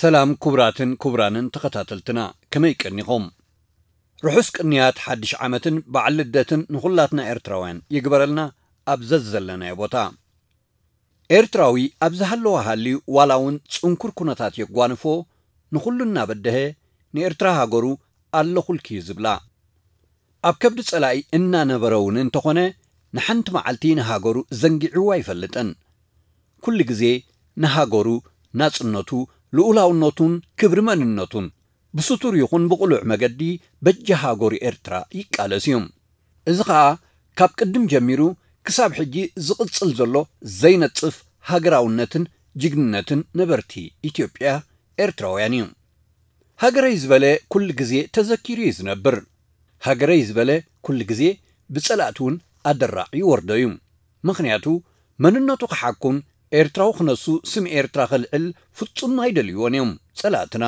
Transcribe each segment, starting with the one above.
ሰላም ክቡራትን ክቡራንን ተኸታተልትና፣ ከመይ ቀኒኹም? ርሑስ ቅንያት ሓድሽ ዓመትን በዓል ልደትን ንኹላትና ኤርትራውያን ይግበረልና ኣብ ዘዘለናዮ ቦታ። ኤርትራዊ ኣብ ዝሃለወ ሃልዩ ዋላ እውን ጽንኩር ኩነታት የጓንፎ፣ ንኹሉ እናበደሀ ንኤርትራ ሃገሩ ኣለኹልኪ እዩ ዝብላ። ኣብ ከብዲ ጸላኢ እናነበረ እውን እንተኾነ ንሓንቲ መዓልቲ ንሃገሩ ዘንጊዕዎ ኣይፈልጥን። ኩሉ ግዜ ንሃገሩ፣ ናጽነቱ፣ ልኡላውነቱን ክብሪ መንነቱን ብስቱር ይኹን ብቕሉዕ መገዲ በጃ ሃገሩ ኤርትራ ይቃለስ እዩ። እዚ ኸኣ ካብ ቅድም ጀሚሩ ክሳብ ሕጂ ዝቕጽል ዘሎ ዘይነጽፍ ሃገራውነትን ጅግንነትን ነበርቲ ኢትዮጵያ ኤርትራውያን እዩ። ሃገረይ ዝበለ ኩሉ ግዜ ተዘኪሩ እዩ ዝነብር። ሃገረይ ዝበለ ኩሉ ግዜ ብጸላእቲ እውን ኣደራዕ ይወርዶ እዩ። ምኽንያቱ መንነቱ ክሓኩን ኤርትራዊ ክነሱ ስም ኤርትራ ከልዕል ፍጹም ኣይደልይዎን እዮም ጸላእትና።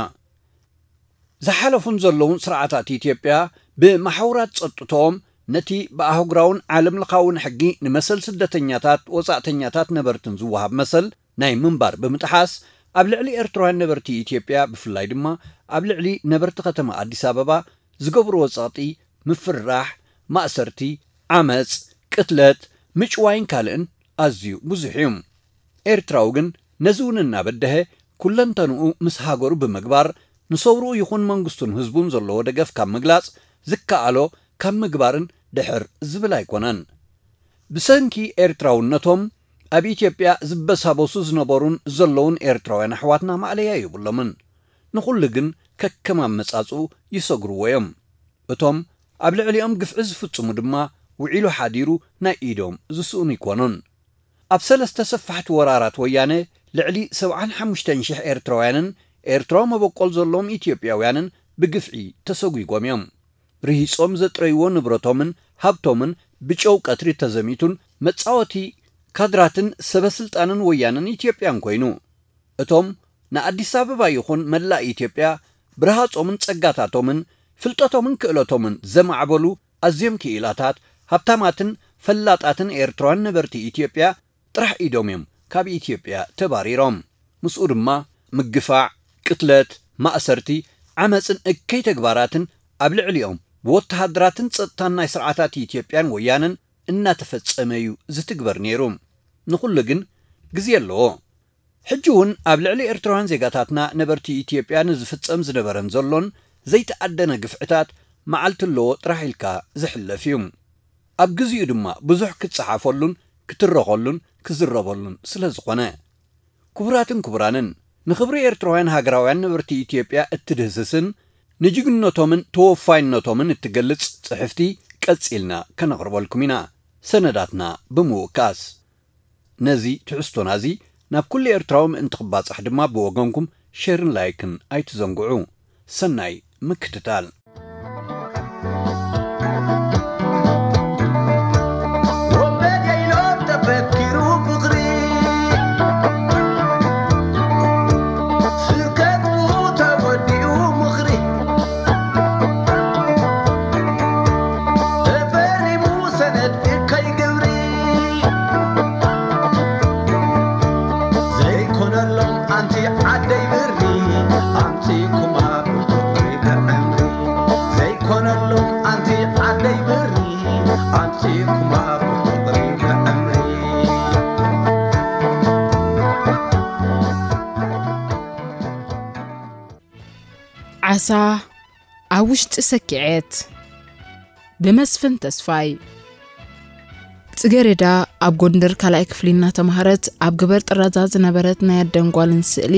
ዝሓለፉን ዘለውን ስርዓታት ኢትዮጵያ ብመሓውራት ጸጥትኦም ነቲ ብኣህጉራውን ዓለምለኻውን ሕጊ ንመሰል ስደተኛታት፣ ወጻእተኛታት ነበርትን ዝወሃብ መሰል ናይ ምንባር ብምጥሓስ ኣብ ልዕሊ ኤርትራውያን ነበርቲ ኢትዮጵያ ብፍላይ ድማ ኣብ ልዕሊ ነበርቲ ከተማ ኣዲስ ኣበባ ዝገብርዎ ጸቕጢ፣ ምፍርራሕ፣ ማእሰርቲ፣ ዓመጽ፣ ቅትለት፣ ምጭዋይን ካልእን ኣዝዩ ብዙሕ እዩ። ኤርትራዊ ግን ነዚ እውን እናበደሀ ኩለንተንኡ ምስ ሃገሩ ብምግባር ንሰውርኡ ይኹን መንግስቱን ህዝቡን ዘለዎ ደገፍ ካብ ምግላጽ ዝከኣሎ ካብ ምግባርን ድሕር ዝብል ኣይኮነን። ብሰንኪ ኤርትራውነቶም ኣብ ኢትዮጵያ ዝበሳበሱ ዝነበሩን ዘለውን ኤርትራውያን ኣሕዋትና ማእለያ የብሎምን። ንኹሉ ግን ከከም ኣመጻጽኡ ይሰግርዎ እዮም። እቶም ኣብ ልዕሊኦም ግፍዒ ዝፍጽሙ ድማ ውዒሉ ሓዲሩ ናይ ኢዶም ዝስእኑ ኣይኮኑን። ኣብ ሰለስተ ሰፋሕቲ ወራራት ወያነ ልዕሊ ሰብዓን ሓሙሽተን ሽሕ ኤርትራውያንን ኤርትራዊ መበቆል ዘለዎም ኢትዮጵያውያንን ብግፍዒ ተሰጒጎም እዮም። ርሂጾም ዘጥረይዎ ንብረቶምን ሃብቶምን ብጨው ቀትሪ ተዘሚቱን መጻወቲ ካድራትን ሰበ ስልጣንን ወያነን ኢትዮጵያን ኮይኑ፣ እቶም ንኣዲስ ኣበባ ይኹን መላእ ኢትዮጵያ ብርሃጾምን ጸጋታቶምን ፍልጠቶምን ክእለቶምን ዘማዕበሉ ኣዝዮም ክኢላታት፣ ሃብታማትን ፈላጣትን ኤርትራውያን ነበርቲ ኢትዮጵያ ጥራሕ ኢዶም እዮም ካብ ኢትዮጵያ ተባሪሮም። ምስኡ ድማ ምግፋዕ፣ ቅትለት፣ ማእሰርቲ፣ ዓመጽን እከይ ተግባራትን ኣብ ልዕሊኦም ብወተሃደራትን ጸጥታን ናይ ስርዓታት ኢትዮጵያን ወያነን እናተፈጸመ እዩ ዝትግበር ነይሩ። ንኹሉ ግን ግዜ ኣለዎ። ሕጂ እውን ኣብ ልዕሊ ኤርትራውያን ዜጋታትና ነበርቲ ኢትዮጵያ ንዝፍጸም ዝነበረን ዘሎን ዘይተኣደነ ግፍዕታት መዓልቲ ኣለዎ ጥራሕ ኢልካ ዝሕለፍ እዩ። ኣብ ግዚኡ ድማ ብዙሕ ክጸሓፈሉን ክትረኸሉን ክዝረበሉን ስለ ዝኾነ። ክቡራትን ክቡራንን፣ ንኽብሪ ኤርትራውያን ሃገራውያን ነበርቲ ኢትዮጵያ እትድህስስን ንጅግንነቶምን ተወፋይነቶምን እትገልጽ ጽሕፍቲ ቀጺልና ከነቕርበልኩም ኢና፣ ሰነዳትና ብምውካስ። ነዚ ትሕዝቶና እዚ ናብ ኩሉ ኤርትራዊ ምእንቲ ክባጻሕ ድማ ብወገንኩም ሸርን ላይክን ኣይትዘንግዑ። ሰናይ ምክትታል። ወበድ ኢሎም ተፈኪሩ ፍቕሪ፣ ስብከት ተወዲኡ ምኽሪ፣ ተፈሪሙ ሰነድ እከይ ግብሪ፣ ዘይኮነሎም ኣንቲ ዓደይ ብሪ፣ ኣምጺእኩማ ብፍቕሪ ብዕምሪ። ዘይኮነሎም ኣንቲ ዓደይ ብሪ፣ ኣምጺእኩማ ብፍቕሪ ብዕምሪ። ዓሳ ኣብ ውሽጢ ሰኪዔት፣ ብመስፍን ተስፋይ። ጽገሬዳ ኣብ ጎንደር ካልኣይ ክፍሊ እናተማህረት ኣብ ገበር ጥራዛ ዝነበረት ናይ ኣደን ጓልን ስእሊ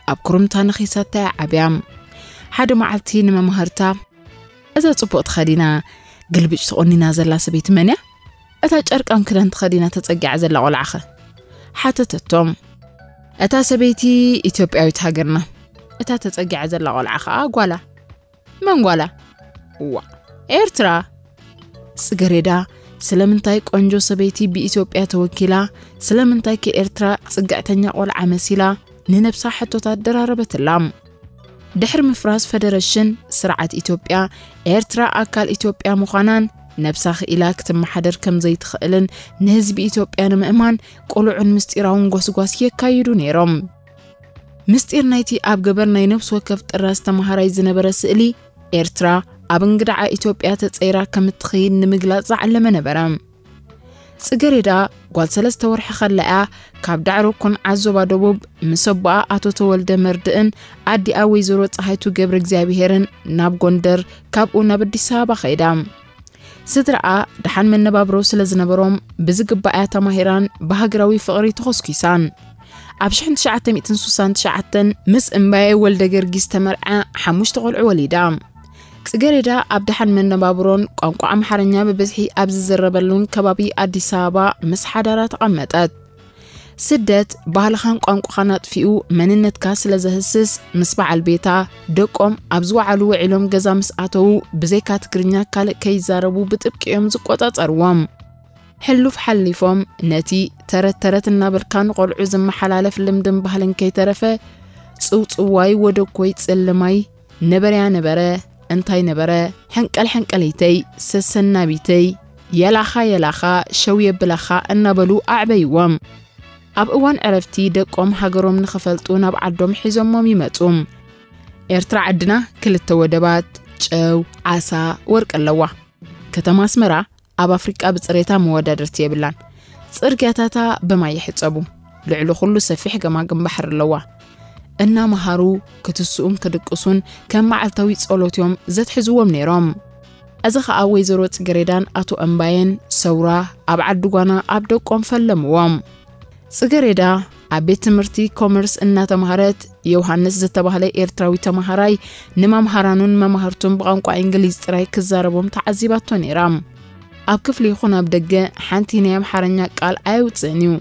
ኣብ ኩርምታ ነኺሳታ እያ ዓብያ። ሓደ መዓልቲ ንመማህርታ፣ "እዛ ጽቡቕ ተኸዲና ግልብጭ ተቖኒና ዘላ ሰበይቲ መን እያ? እታ ጨርቃም ክዳን ተኸዲና ተጸጊዓ ዘላ ቆልዓኸ?" ሓተተቶም። "እታ ሰበይቲ ኢትዮጵያዊት ሃገርና፣ እታ ተጸጊዓ ዘላ ቆልዓ ኸኣ ጓላ። መን ጓላ? እዋ፣ ኤርትራ!" ጽገሬዳ ስለምንታይ ቆንጆ ሰበይቲ ብኢትዮጵያ ተወኪላ፣ ስለምንታይ ከ ኤርትራ ጽግዕተኛ ቆልዓ መሲላ ንነብሳ ሕቶታት ደራረበትላ። ድሕሪ ምፍራስ ፈደረሽን ስርዓት ኢትዮጵያ፣ ኤርትራ ኣካል ኢትዮጵያ ምዃናን ነብሳ ክኢላ ክትመሓደር ከም ዘይትኽእልን ንህዝቢ ኢትዮጵያ ንምእማን ቅሉዕን ምስጢራውን ጎስጓስ የካይዱ ነይሮም። ምስጢር ናይቲ ኣብ ገበር ናይ ነፍሲ ወከፍ ጥራዝ ተማሃራይ ዝነበረ ስእሊ፣ ኤርትራ ኣብ እንግዳዓ ኢትዮጵያ ተጸይራ ከም እትኸይድ ንምግላጽ ዝዓለመ ነበረ። ጽገሬዳ ጓል ሰለስተ ወርሒ ከላ እያ ካብ ዳዕሮ ኮንዓ ዞባ ደቡብ ምስ ኣቦኣ ኣቶ ተወልደ መርድእን ኣዲኣ ወይዘሮ ጸሃይቱ ገብረ እግዚኣብሄርን ናብ ጎንደር፣ ካብኡ ናብ ኣዲስ ኣበባ ከይዳ። ስድራኣ ደሓን መነባብሮ ስለ ዝነበሮም ብዝግባእ እያ ተማሂራን ብሃገራዊ ፍቕሪ ተኾስኲሳን። ኣብ ሽሕን ትሽዓተ ሚእትን ስሳን ትሽዓተን ምስ እምባየ ወልደ ገርጊስ ተመርዓ ሓሙሽተ ቆልዑ ወሊዳ። ጽገሬዳ ኣብ ደሓን መነባብሮን ቋንቋ ኣምሓርኛ ብብዝሒ ኣብ ዝዝረበሉን ከባቢ ኣዲስ ኣበባ ምስ ሓዳራ ተቐመጠት። ስደት ባህልኻን ቋንቋኻን ኣጥፊኡ መንነትካ ስለ ዘህስስ፣ ምስ በዓል ቤታ ደቆም ኣብ ዝወዓሉ ውዒሎም ገዛ ምስ ኣተዉ ብዘይካ ትግርኛ ካልእ ከይዛረቡ ብጥብቂ እዮም ዝቆጻጸርዎም። ሕሉፍ ሓሊፎም ነቲ ተረት ተረት እናበልካ ንቆልዑ ዝመሓላለፍ ልምድን ባህልን ከይተረፈ ጽውጽዋይ ወደኮይ ጽልማይ ነበረያ ነበረ እንታይ ነበረ ሕንቀል ሕንቀለይተይ ሰሰናቢተይ የላኻ የላኻ ሸው የብላኻ እናበሉ ኣዕበይዎም። ኣብ እዋን ዕረፍቲ ደቆም ሃገሮም ንኽፈልጡ ናብ ዓዶም ሒዞሞም ይመጹ። ኤርትራ ዓድና ክልተ ወደባት፣ ጨው፣ ዓሳ፣ ወርቂ ኣለዋ። ከተማ ኣስመራ ኣብ ኣፍሪቃ ብጽሬታ መወዳደርቲ የብላን። ጽርግያታታ ብማይ ይሕጸቡ። ልዕሊ ኩሉ ሰፊሕ ገማግም ባሕሪ ኣለዋ። እናመሃሩ ክትስኡን ክድቅሱን ከም መዓልታዊ ጸሎት እዮም ዘትሕዝዎም ነይሮም። እዚ ኸኣ ወይዘሮ ጽገሬዳን ኣቶ እምባየን ሰውራ ኣብ ዓዲ ጓና ኣብ ደቆም ፈለምዎም። ጽገሬዳ ኣብ ቤት ትምህርቲ ኮመርስ እናተማህረት፣ ዮሃንስ ዝተባህለ ኤርትራዊ ተማሃራይ ንመምሃራኑን መማህርቱን ብቋንቋ እንግሊዝ ጥራይ ክዛረቦም ተዓዚባቶ ነይራ። ኣብ ክፍሊ ይኹን ኣብ ደገ ሓንቲ ናይ ኣምሓርኛ ቃል ኣየውጽእን እዩ።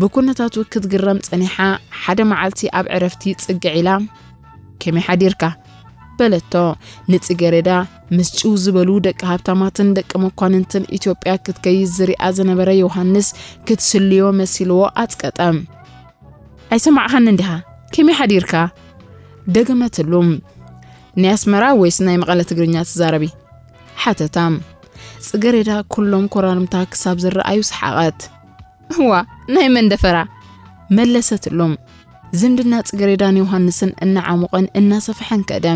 ብኩነታቱ ክትግረም ጸኒሓ፣ ሓደ መዓልቲ ኣብ ዕረፍቲ ጽግዕ ኢላ፣ "ከመይ ሓዲርካ?" በለቶ። ንጽገሬዳ ምስ ጭው ዝበሉ ደቂ ሃብታማትን ደቂ መኳንንትን ኢትዮጵያ ክትከይድ ዝሪኣ ዝነበረ ዮሃንስ ክትስልዮ መሲልዎ ኣጽቀጠ። "ኣይሰማዕኻን እንዲኻ? ከመይ ሓዲርካ?" ደገመትሉ። "ናይ ኣስመራ ወይስ ናይ መቐለ ትግርኛ ትዛረቢ?" ሓተታ። ጽገሬዳ ኩሎም ኮራርምታ ክሳብ ዝረኣዩ ሰሓቐት። "እዋ፣ ናይ መንደፈራ?" መለሰትሉ። ዝምድና ጽገሬዳን ዮሃንስን እናዓሞቐን እናሰፍሐን ከደ።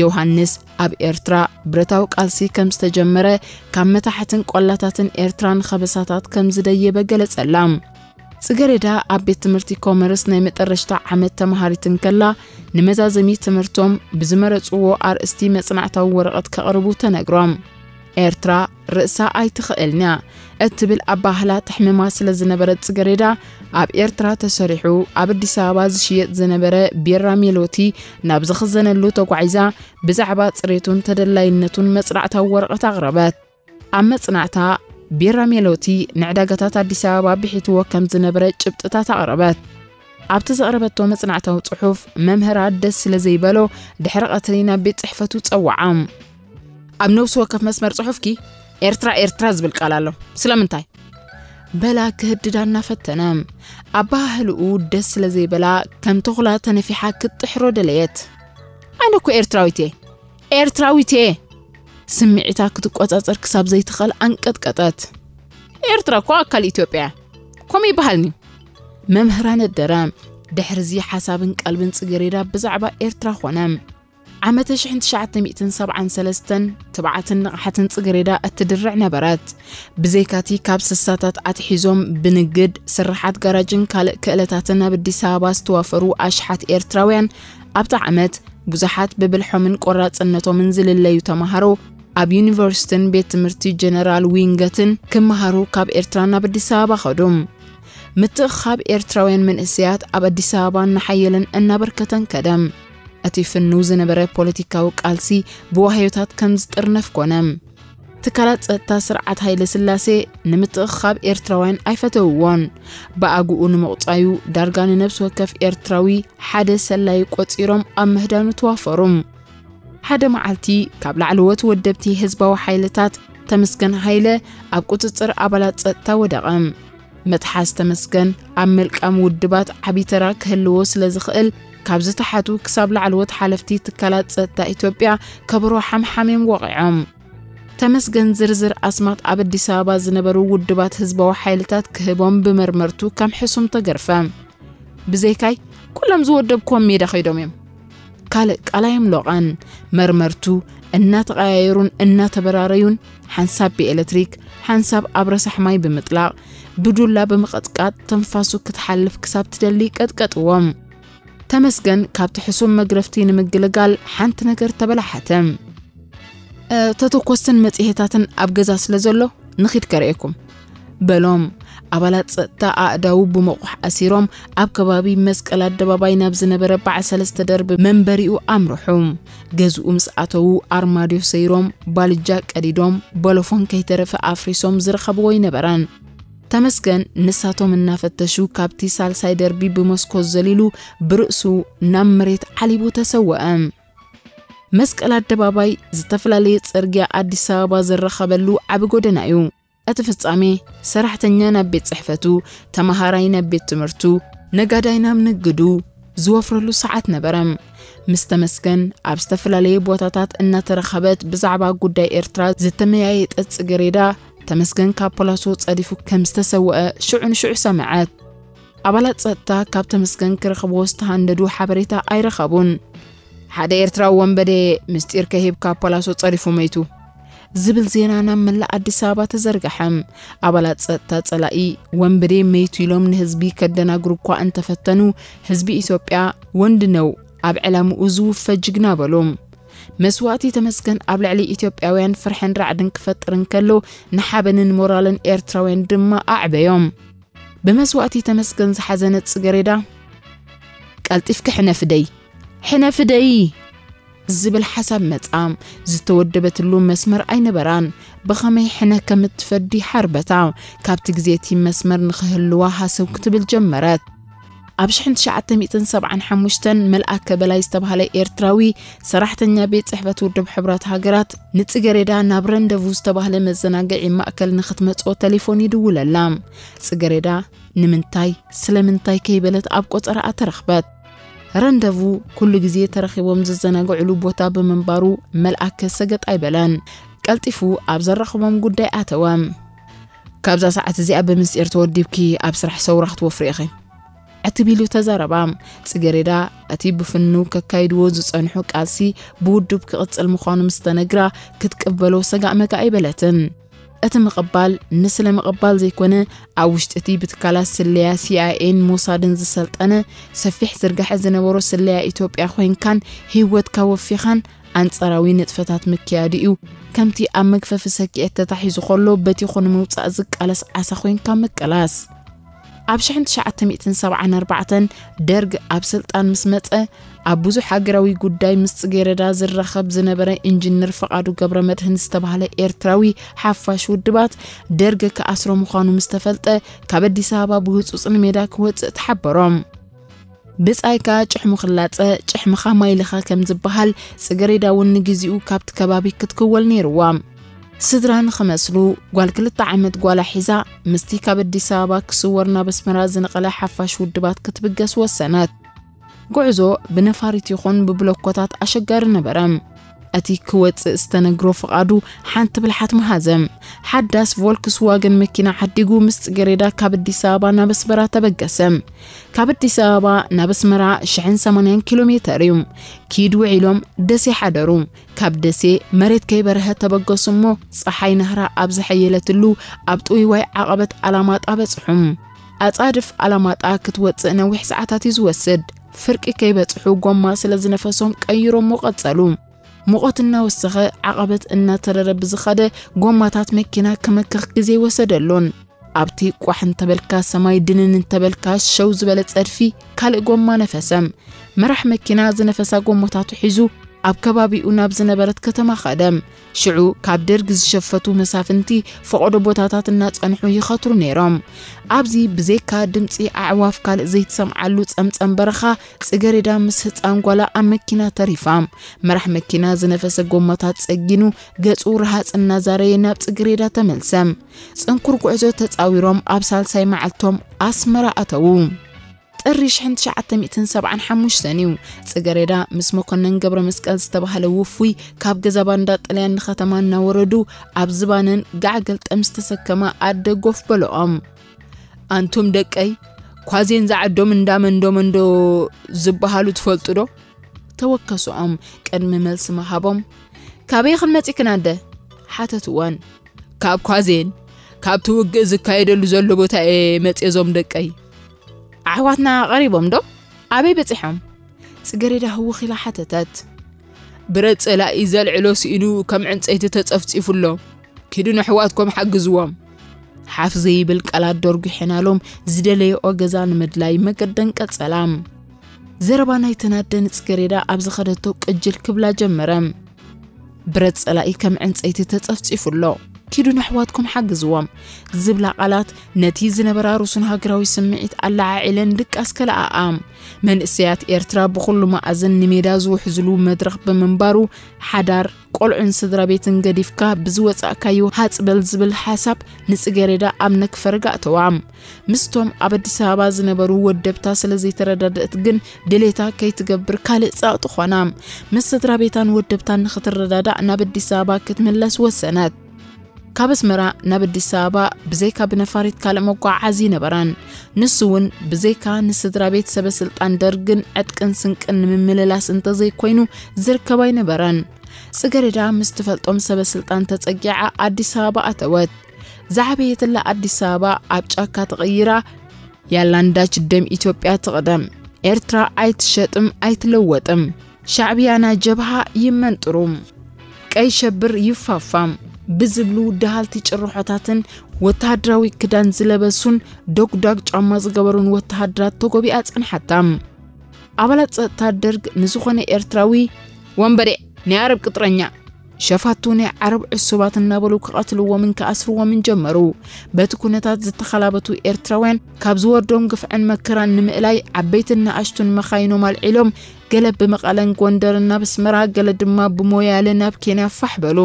ዮሃንስ ኣብ ኤርትራ ብረታዊ ቃልሲ ከም ዝተጀመረ፣ ካብ መታሕትን ቆላታትን ኤርትራ ንኸበሳታት ከም ዝደየበ ገለጸላ። ጽገሬዳ ኣብ ቤት ትምህርቲ ኮመርስ ናይ መጠረሽታ ዓመት ተማሃሪት እንከላ፣ ንመዛዘሚ ትምህርቶም ብዝመረጽዎ ኣርእስቲ መጽናዕታዊ ወረቐት ከቕርቡ ተነግሮም። ኤርትራ ርእሳ ኣይትኽእልንያ እትብል ኣባህላ ተሕምማ ስለ ዝነበረት ጽገሬዳ፣ ኣብ ኤርትራ ተሰሪሑ ኣብ ኣዲስ ኣበባ ዝሽየጥ ዝነበረ ቢራ ሜሎቲ ናብ ዝኽዘነሉ ተጓዒዛ፣ ብዛዕባ ጽሬቱን ተደላይነቱን መጽናዕታዊ ወረቐት ኣቕረበት። ኣብ መጽናዕታ፣ ቢራ ሜሎቲ ንዕዳጋታት ኣዲስ ኣበባ ብሒትዎ ከም ዝነበረ ጭብጥታት ኣቕረበት። ኣብቲ ዘቕረበቶ መጽናዕታዊ ጽሑፍ፣ መምህራ ደስ ስለ ዘይበሎ፣ ድሕሪ ቀትሪ ናብ ቤት ጽሕፈቱ ጸውዓ። "ኣብ ነብሲ ወከፍ መስመር ጽሑፍኪ ኤርትራ ኤርትራ ዝብል ቃል ኣሎ። ስለምንታይ?" በላ ክህድዳ እናፈተነ። ኣባህልኡ ደስ ስለ ዘይበላ፣ ከም ተኹላ ተነፊሓ ክትጥሕሮ ደለየት። "ኣነ እኮ ኤርትራዊት እየ። ኤርትራዊት እየ!" ስምዒታ ክትቆጻጸር ክሳብ ዘይትኽእል ኣንቀጥቀጠት። "ኤርትራ እኮ ኣካል ኢትዮጵያ እያ። ከምኡ ይበሃልኒ?" መምህራ ነደረ። ድሕርዚ ሓሳብን ቀልብን ጽጌሬዳ ብዛዕባ ኤርትራ ኾነ። ዓመተ ሽሕን ትሽዓተ ሚእትን ሰብዓን ሰለስተን ትብዓትን ንቕሓትን ጽጌሬዳ እትድርዕ ነበረት። ብዘይካቲ ካብ ስሳታት ኣትሒዞም ብንግድ፣ ስርሓት ጋራጅን ካልእ ክእለታትን ኣብ ኣዲስ ኣበባ ዝተዋፈሩ ኣሽሓት ኤርትራውያን፣ ኣብታ ዓመት ብዙሓት ብብልሖምን ቆራጽነቶምን ዝልለዩ ተማሃሮ ኣብ ዩኒቨርሲቲን ቤት ትምህርቲ ጀነራል ዊንገትን ክመሃሩ ካብ ኤርትራ ናብ ኣዲስ ኣበባ ኸዱ። ምትእኽኻብ ኤርትራውያን መንእሰያት ኣብ ኣዲስ ኣበባ እናሓየለን እናበርከተን ከደ። እቲ ፍኑው ዝነበረ ፖለቲካዊ ቃልሲ ብዋህዮታት ከም ዝጥርነፍ ኮነ። ትካላት ጸጥታ ስርዓት ሃይለ ስላሴ ንምትእኽኻብ ኤርትራውያን ኣይፈተውዎን። ብኣግኡ ንምቑጻዩ ዳርጋ ንነብሲ ወከፍ ኤርትራዊ ሓደ ሰላይ ቆጺሮም ኣብ ምህዳኑ ተዋፈሩ። ሓደ መዓልቲ ካብ ላዕለዎት ወደብቲ ህዝባዊ ሓይልታት ተመስገን ሃይለ ኣብ ቁጽጽር ኣባላት ጸጥታ ወደቐ። ምትሓዝ ተመስገን ኣብ መልቃም ውድባት ዓቢ ተራ ክህልዎ ስለ ዝኽእል፣ ካብ ዝተሓቱ ክሳብ ላዕለዎት ሓለፍቲ ትካላት ጸጥታ ኢትዮጵያ ከበሮ ሓምሓም እዮም ወቒዖም። ተመስገን ዝርዝር ኣስማት ኣብ ኣዲስ ኣበባ ዝነበሩ ውድባት ህዝባዊ ሓይልታት ክህቦም ብመርመርቱ ከም ሕሱም ተገርፈ። ብዘይካይ ኩሎም ዝወደብክዎም ሜዳ ከይዶም እዮም። ካልእ ቃል ኣየምሎቓን። መርመርቱ እናተቐያየሩን እናተበራረዩን፣ ሓንሳብ ብኤሌክትሪክ፣ ሓንሳብ ኣብ ረሳሕ ማይ ብምጥላቕ፣ ብዱላ ብምቕጥቃጥ፣ ተንፋሱ ክትሓልፍ ክሳብ ትደሊ ቀጥቀጥዎም። ተመስገን ካብቲ ሕሱም መግረፍቲ ንምግልጋል ሓንቲ ነገር ተበላሓተ። "እ፣ ተተኮስትን መጽሔታትን ኣብ ገዛ ስለ ዘሎ ንኺድ ከርእየኩም" በሎም። ኣባላት ጸጥታ ኣእዳዉ ብመቑሕ ኣሲሮም ኣብ ከባቢ መስቀል ኣደባባይ ናብ ዝነበረ በዓል ሰለስተ ደርቢ መንበሪኡ ኣምርሑ። ገዝኡ ምስ ኣተዉ ኣርማድዮ ሰይሮም፣ ባልጃ ቀዲዶም፣ ቦሎፎን ከይተረፈ ኣፍሪሶም ዝረኸብዎ ኣይነበረን። ተመስገን ንሳቶም እናፈተሹ ካብቲ ሳልሳይ ደርቢ ብመስኮት ዘሊሉ ብርእሱ ናብ መሬት ዓሊቡ ተሰወአ። መስቀል ኣደባባይ ዝተፈላለየ ጽርግያ ኣዲስ ኣበባ ዝረኸበሉ ዓቢ ጎደና እዩ። እቲ ፍጻሜ ሰራሕተኛ ናብ ቤት ጽሕፈቱ፣ ተመሃራይ ናብ ቤት ትምህርቱ፣ ነጋዳይ ናብ ንግዱ ዝወፍረሉ ሰዓት ነበረ። ምስ ተመስገን ኣብ ዝተፈላለየ ቦታታት እናተረኸበት ብዛዕባ ጉዳይ ኤርትራ ዝተመያየጠት ጽገሬዳ፣ ተመስገን ካብ ፖላሶ ጸዲፉ ከም ዝተሰወአ ሽዑ ንሽዑ ሰምዐት። ኣባላት ጸጥታ ካብ ተመስገን ክረኽብዎ ዝተሃንደዱ ሓበሬታ ኣይረኸቡን። "ሓደ ኤርትራዊ ወንበዴ ምስጢር ከሂብ ካብ ፖላሶ ጸዲፉ መይቱ" ዝብል ዜና ናብ መላእ ኣዲስ ኣበባ ተዘርግሐ። ኣባላት ጸጥታ ጸላኢ ወንበዴ መይቱ ኢሎም ንህዝቢ ከደናግሩ እኳ እንተፈተኑ፣ ህዝቢ ኢትዮጵያ "ወንድ ነው፣ ኣብ ዕላምኡ ዝውፈ ጅግና" በሉ። መስዋእቲ ተመስገን ኣብ ልዕሊ ኢትዮጵያውያን ፍርሕን ራዕድን ክፈጥር እንከሎ፣ ንሓበንን ሞራልን ኤርትራውያን ድማ ኣዕበዮም። ብመስዋእቲ ተመስገን ዝሓዘነት ጽገሬዳ፣ "ቀልጢፍኪ ሕነ ፍደይ፣ ሕነ ፍደይ!" ዝብል ሓሳብ መጻ። ዝተወደበትሉ መስመር ኣይነበራን። ብኸመይ ሕነ ከም እትፈዲ ሓርበታ። ካብቲ ግዜ እቲ መስመር ንኽህልዋ ሃሰው ክትብል ጀመረት። ኣብ ሽሕን ትሽዓተ ሚእትን ሰብዓን ሓሙሽተን መልኣከ በላይ ዝተባህለ ኤርትራዊ ሰራሕተኛ ቤት ጽሕፈት ውድብ ሕቡራት ሃገራት ንጽገሬዳ ናብ ረንደቡ ዝተባህለ መዘናግዒ ማእከል ንኽትመጽኦ ተሌፎን ይድውለላ። ጽገሬዳ ንምንታይ ስለምንታይ ከይበለት ኣብ ቆጸራኣ ተረኽበት። ረንደቡ ኩሉ ግዜ ተረኺቦም ዝዘናግዕሉ ቦታ ብምንባሩ መልኣከ ሰገጥ ኣይበለን። ቀልጢፉ ኣብ ዘራኽቦም ጉዳይ ኣተወ። "ካብዛ ሰዓት እዚኣ ብምስጢር ተወዲብኪ ኣብ ስራሕ ሰውራ ክትወፍሪ ኢኺ" ዕትብ ኢሉ ተዛረባ። ጽገሬዳ እቲ ብፍኑው ከካይድዎ ዝጸንሑ ቃልሲ ብውዱብ ክቕጽል ምዃኑ ምስ ተነግራ፣ ክትቅበሎ ሰጋእ መጋእ ኣይበለትን። እቲ ምቕባል ንስለ ምቕባል ዘይኮነ፣ ኣብ ውሽጢ እቲ ብትካላት ስለያ ሲ ኣይ ኤን ሞሳድን ዝሰልጠነ፣ ሰፊሕ ዝርጋሐ ዝነበሮ ስለያ ኢትዮጵያ ኮይንካን ህይወትካ ወፊኻን ኣንጻራዊ ንጥፈታት ምክያዱ እዩ። ከምቲ ኣብ መግፈፊ ሰኪዔት ተታሒዙ ከሎ በቲኹ ንምውጻእ ዝቃለስ ዓሳ ኮይንካ ምቅላስ። ኣብ ሽሕን ትሽዓተ ሚእትን ሰብዓን ኣርባዕተን ደርግ ኣብ ስልጣን ምስ መጸ፣ ኣብ ብዙሕ ሃገራዊ ጉዳይ ምስ ጽጌረዳ ዝራኸብ ዝነበረ ኢንጂነር ፍቓዱ ገብረመድህን ዝተባህለ ኤርትራዊ ሓፋሽ ውድባት፣ ደርግ ክኣስሮ ምዃኑ ምስ ተፈልጠ፣ ካብ ኣዲስ ኣበባ ብህጹጽ ንሜዳ ክወጽእ ተሓበሮም። ብጻይካ ጭሕሙ ክላጸ፣ ጭሕምኻ ማይ ልኸ ከም ዝበሃል፣ ጽጌረዳ እውን ንግዜኡ ካብቲ ከባቢ ክትክወል ነይርዋ። ስድራ ንኽመስሉ፣ ጓል ክልተ ዓመት ጓላ ሒዛ፣ ምስቲ ካብ ኣዲስ ኣበባ ክስወር ናብ ኣስመራ ዝነቐለ ሓፋሽ ውድባት ክትብገስ ወሰነት። ጉዕዞ ብነፋሪት ይኹን ብብሎኮታት ኣሸጋሪ ነበረ። እቲ ክወጽእ ዝተነግሮ ፍቓዱ ሓንቲ ብልሓት መሃዘ። ሓዳስ ቮልክስዋገን መኪና ዓዲጉ ምስ ጽጌረዳ ካብ ኣዲስ ኣበባ ናብ ኣስመራ ተበገሰ። ካብ ኣዲስ ኣበባ ናብ ኣስመራ ሽሕን ሰማንያን ኪሎ ሜተር እዩ። ኪድ ውዒሎም ደሴ ሓደሩ። ካብ ደሴ መሬት ከይበርሀ ተበገሱ እሞ፣ ጸሓይ ናህራ ኣብ ዝሐየለትሉ ኣብ ጥውይዋይ ዓቐበት ኣላማጣ በጽሑ። ኣጻድፍ ኣላማጣ ክትወጽእ ነዊሕ ሰዓታት እዩ ዝወስድ። ፍርቂ ከይበጽሑ ጎማ ስለ ዝነፈሶም ቀይሮሞ ቀጸሉ። ሙቐት እናወሰኸ ዓቐበት እናተረረ ብዝኸደ ጎማታት መኪና ክመክኽ ግዜ ኣይወሰደሉን። ኣብቲ ቋሕ እንተበልካ ሰማይ ድንን እንተበልካ ሸው ዝበለ ጸድፊ ካልእ ጎማ ነፈሰ። መራሕ መኪና ዝነፈሳ ጎማታቱ ሒዙ ኣብ ከባቢኡ ናብ ዝነበረት ከተማ ኸደ። ሽዑ ካብ ደርግ ዝሸፈቱ መሳፍንቲ ፈቐዶ ቦታታት እናጸንሑ ይኸትሩ ነይሮም። ኣብዚ ብዘይካ ድምጺ ኣዕዋፍ ካልእ ዘይትሰምዓሉ ጸምጸም በረኻ፣ ጽገሬዳ ምስ ህጻን ጓላ ኣብ መኪና ተሪፋ። መራሕ መኪና ዝነፈሰ ጎማታት ጸጊኑ፣ ገጹ ረሃጽ እናዛረየ ናብ ጽገሬዳ ተመልሰ። ጽንኩር ጉዕዞ ተጻዊሮም ኣብ ሳልሳይ መዓልቶም ኣስመራ ኣተዉ። ጥሪ ሽሕን ትሽዓተ ሚእትን ሰብዓን ሓሙሽተን እዩ። ጽገሬዳ ምስ መኮነን ገብረ መስቀል ዝተባህለ ውፉይ ካብ ገዛ ባንዳ ጥልያን ንኸተማ እናወረዱ ኣብ ዝባነን ጋዕ ገልጠም ዝተሰከማ ኣደ ጎፍ በልኦም። ኣንቱም ደቀይ፣ ኳዜን ዝዓዶም እንዳ መንዶ መንዶ ዝበሃሉ ትፈልጡ ዶ? ተወከስኦም። ቅድሚ መልሲ ምሃቦም፣ "ካበይ ኢኽን መጺክን ኣደ?" ሓተትወን። "ካብ ኳዜን፣ ካብቲ ውግእ ዝካየደሉ ዘሎ ቦታ እየ መጽየ ዞም ደቀይ። ኣሕዋትና ቀሪቦም ዶ? ኣበይ በጺሖም?" ጽገሬዳ ህውኽ ኢላ ሓተተት። "ብረት ጸላኢ ዘልዕሎ ስኢኑ ከም ዕንጸይቲ ተጸፍጺፉ ኣሎ። ኪዱ ንኣሕዋትኩም ሓግዝዎም።" ሓፍ ዘይብል ቃላት ደርጒሐናሎም ዝደለየኦ ገዛ ንምድላይ መገደን ቀጸላ። ዘረባ ናይተን ኣደ ንጽገሬዳ ኣብ ዝኸደቶ ቅጅል ክብላ ጀመረ። "ብረት ጸላኢ ከም ዕንጸይቲ ተጸፍጺፉ ኣሎ። ኪዱ ንኣሕዋትኩም ሓግዝዎም" ዝብላ ቃላት ነቲ ዝነበራ ርሱን ሃገራዊ ስምዒት ኣለዓዒለን ድቃስ ከለኣኣ። መንእሰያት ኤርትራ ብኹሉ መኣዝን ንሜዳ ዝውሕዝሉ መድረኽ ብምንባሩ፣ ሓዳር፣ ቆልዑን ስድራ ቤትን ገዲፍካ ብዝወጻእካዮ ሃጽ በል ዝብል ሓሳብ ንጽገሬዳ ኣብ ነክፈርግ ኣእተዋ። ምስቶም ኣብ ኣዲስ ኣበባ ዝነበሩ ወደብታ ስለ ዘይተረዳድእት ግን ድሌታ ከይትገብር ካልእ ጸቕጢ ኾና። ምስ ስድራ ቤታን ወደብታን ንኽትረዳዳእ ናብ ኣዲስ ኣበባ ክትምለስ ወሰነት። ካብ ኣስመራ ናብ ኣዲስ ኣበባ ብዘይካ ብነፋሪት ካልእ መጓዓዓዚ ነበረን። ንሱ እውን ብዘይካ ንስድራ ቤት ሰበ ስልጣን ደርግን ዕጥቅን ስንቅን ንምምልላስ እንተዘይኮይኑ ዝርከብ ኣይነበረን። ጽገሬዳ ምስ ትፈልጦም ሰበ ስልጣን ተጸጊዓ ኣዲስ ኣበባ ኣተወት። ዝዓበየትላ ኣዲስ ኣበባ ኣብ ጫካ ተቐይራ፣ "ያላንዳች ደም ኢትዮጵያ ትቕደም፣ ኤርትራ ኣይትሸጥም ኣይትለወጥም፣ ሻዕብያና ጀብሃ ይመንጥሩ፣ ቀይ ሸብር ይፋፋም" ብዝብሉ ደሃልቲ ጭርሖታትን ወተሃደራዊ ክዳን ዝለበሱን ዶግዳግ ጫማ ዝገበሩን ወተሃደራት ተጎቢኣ ጸንሓታ። ኣባላት ጸጥታ ደርግ ንዝኾነ ኤርትራዊ፣ "ወንበዴ፣ ናይ ዓረብ ቅጥረኛ፣ ሸፋቱ ናይ ዓረብ ዕሱባት" እናበሉ ክቐትልዎምን ክኣስርዎምን ጀመሩ። በቲ ኩነታት ዝተኸላበቱ ኤርትራውያን ካብ ዝወርዶም ግፍዕን መከራን ንምእላይ ዓበይትን ንኣሽቱን መኻይኖም ኣልዒሎም፣ ገለ ብመቐለን ጎንደርን ናብ ኣስመራ፣ ገለ ድማ ብሞያለ ናብ ኬንያ ፋሕ በሉ።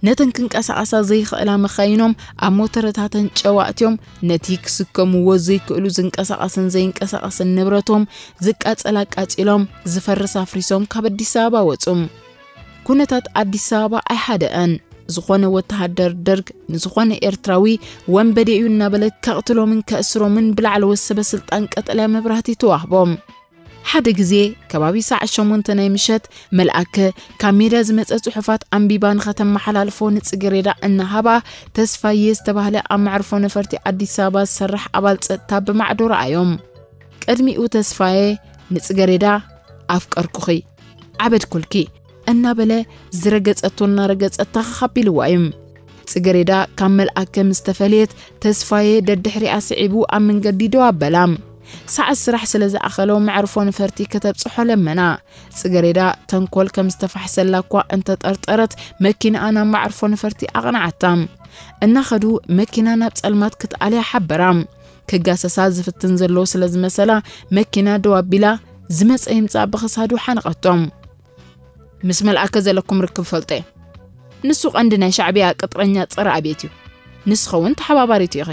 ነተን ክንቀሳቐሳ ዘይኽእላ መኻይኖም ኣብ ሞተረታተን ጨው ኣእትዮም፣ ነቲ ክስከምዎ ዘይክእሉ ዝንቀሳቐስን ዘይንቀሳቐስን ንብረቶም ዝቃጸል ኣቃጺሎም፣ ዝፈርስ ኣፍሪሶም ካብ ኣዲስ ኣበባ ወጹ። ኩነታት ኣዲስ ኣበባ ኣይሃደአን። ዝኾነ ወተሃደር ደርግ ንዝኾነ ኤርትራዊ ወንበዴ እዩ እናበለ ከቕትሎምን ከእስሮምን ብላዕለዎት ሰበ ስልጣን ቀጠልያ መብራህቲ ተዋህቦም። ሓደ ግዜ ከባቢ ሳዕ ሸሞንተ ናይ ምሸት፣ መልኣከ ካብ ሜዳ ዝመጸ ጽሑፋት ኣንቢባ ንኸተመሓላልፎ ንጽጌሬዳ እናሃባ፣ ተስፋዬ ዝተባህለ ኣብ መዕርፎ ነፈርቲ ኣዲስ ኣበባ ዝሰርሕ ኣባል ጸጥታ ብማዕዶ ረኣዮም። ቅድሚኡ ተስፋዬ ንጽጌሬዳ፣ "ኣፍቀርኩኺ፣ ዓበድኩልኪ" እናበለ ዝረገጸቶ እናረገጸት ታኸኽ ኣቢልዋ እዩ። ጽጌሬዳ ካብ መልኣከ ምስ ተፈለየት፣ ተስፋዬ ደድሕሪኣ ስዒቡ ኣብ መንገዲ ደው ኣበላ። ሰዓት ስራሕ ስለ ዝኣኸሎ መዕርፎ ነፈርቲ ከተብጽሖ ለመና። ጽጌሬዳ ተንኮል ከም ዝተፋሕሰላ እኳ እንተጠርጠረት፣ መኪናኣ ናብ መዕርፎ ነፈርቲ ኣቕንዓታ። እናኸዱ መኪና ናብ ጸልማት ክትኣልያ ሓበራ። ክጋሰሳ ዝፍትን ዘሎ ስለ ዝመሰላ፣ መኪና ደው ኣቢላ፣ ዝመጸ ይምጻእ ብኽሳዱ ሓነቐቶ። "ምስ መልኣከ ዘለኩም ርክብ ፈልጦ እየ። ንሱ ቀንዲ ናይ ሻዕብያ ቅጥረኛ ጸረ ኣብየት እዩ። ንስኸ እውን ተሓባባሪቱ ኢኺ።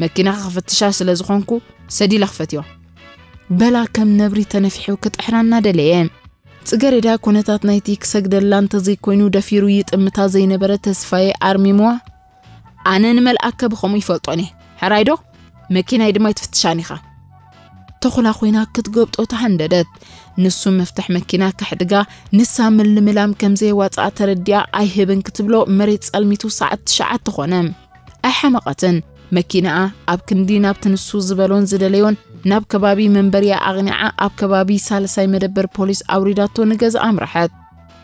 መኪናኺ ክፍትሻ ስለ ዝኾንኩ ሰዲለ ክፈትዮ" በላ ከም ነብሪ ተነፊሑ ክጥሕራ እናደለየ። ጽገሬዳ ኩነታት ናይቲ ክሰግደላ እንተዘይኮይኑ ደፊሩ ይጥምታ ዘይነበረ ተስፋዬ ኣርሚምዋ፣ "ኣነ ንመልኣከ ብኸምኡ ይፈልጦን እየ። ሕራይ ዶ? መኪናይ ድማ ኣይትፍትሻን ኢኻ" ተኹላ ኮይና ክትገብጦ ተሃንደደት። ንሱ መፍትሕ መኪና ከሕድጋ፣ ንሳ ምልምላም ከም ዘየዋጽኣ ተረዲኣ ኣይህብን ክትብሎ መሬት ጸልሚቱ ሰዓት ትሽዓተ ኮነ። ኣይሓመቐትን። መኪናኣ ኣብ ክንዲ ናብቲ ንሱ ዝበሎን ዝደለዮን ናብ ከባቢ መንበሪኣ ኣቕኒዓ ኣብ ከባቢ ሳልሳይ መደበር ፖሊስ ኣውሪዳቶ ንገዛ ኣምርሐት።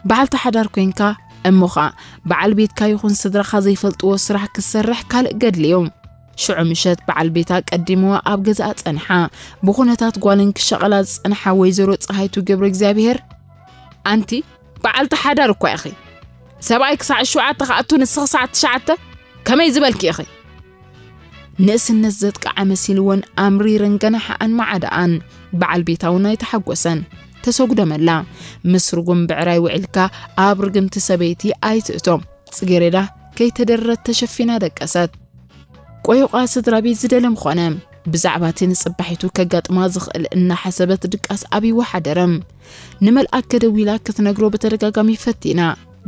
በዓልቲ ሓዳር ኮይንካ እሞኻ በዓል ቤትካ ይኹን ስድራኻ ዘይፈልጥዎ ስራሕ ክትሰርሕ ካልእ ገድሊ እዩ። ሽዑ ምሸት በዓል ቤታ ቀዲምዋ ኣብ ገዛኣ ጸንሓ። ብኹነታት ጓለን ክሸቐላ ዝጸንሓ ወይዘሮ ጸሃይቱ ገብረ እግዚኣብሔር፣ "ኣንቲ በዓልቲ ሓዳር እኳ ኢኺ። ሰብኣይ ክሳዕ ሸውዓተ ክኣቱ ንስኺ ሰዓት ትሽዓተ ከመይ ዝበልኪ ኢኺ?" ንእስነት ዘጥቅዓ መሲልወን ኣምሪረን ገናሕኣን መዓድኣን። በዓል ቤታ እውን ኣይተሓጎሰን። ተሰጉደመላ። ምስ ርጉም ብዕራይ ውዒልካ ኣብ ርግምቲ ሰበይቲ ኣይትእቶ። ጽጌሬዳ ከይተደረረት ተሸፊና ደቀሰት። ቆይቋ ስድራ ቤት ዝደለም ኾነ። ብዛዕባ እቲ ንጽባሒቱ ከጋጥማ ዝኽእል እናሓሰበት ድቃስ ኣብይዋ ሓደረ። ንመልኣከ ደዊላ ክትነግሮ ብተደጋጋሚ ፈቲና።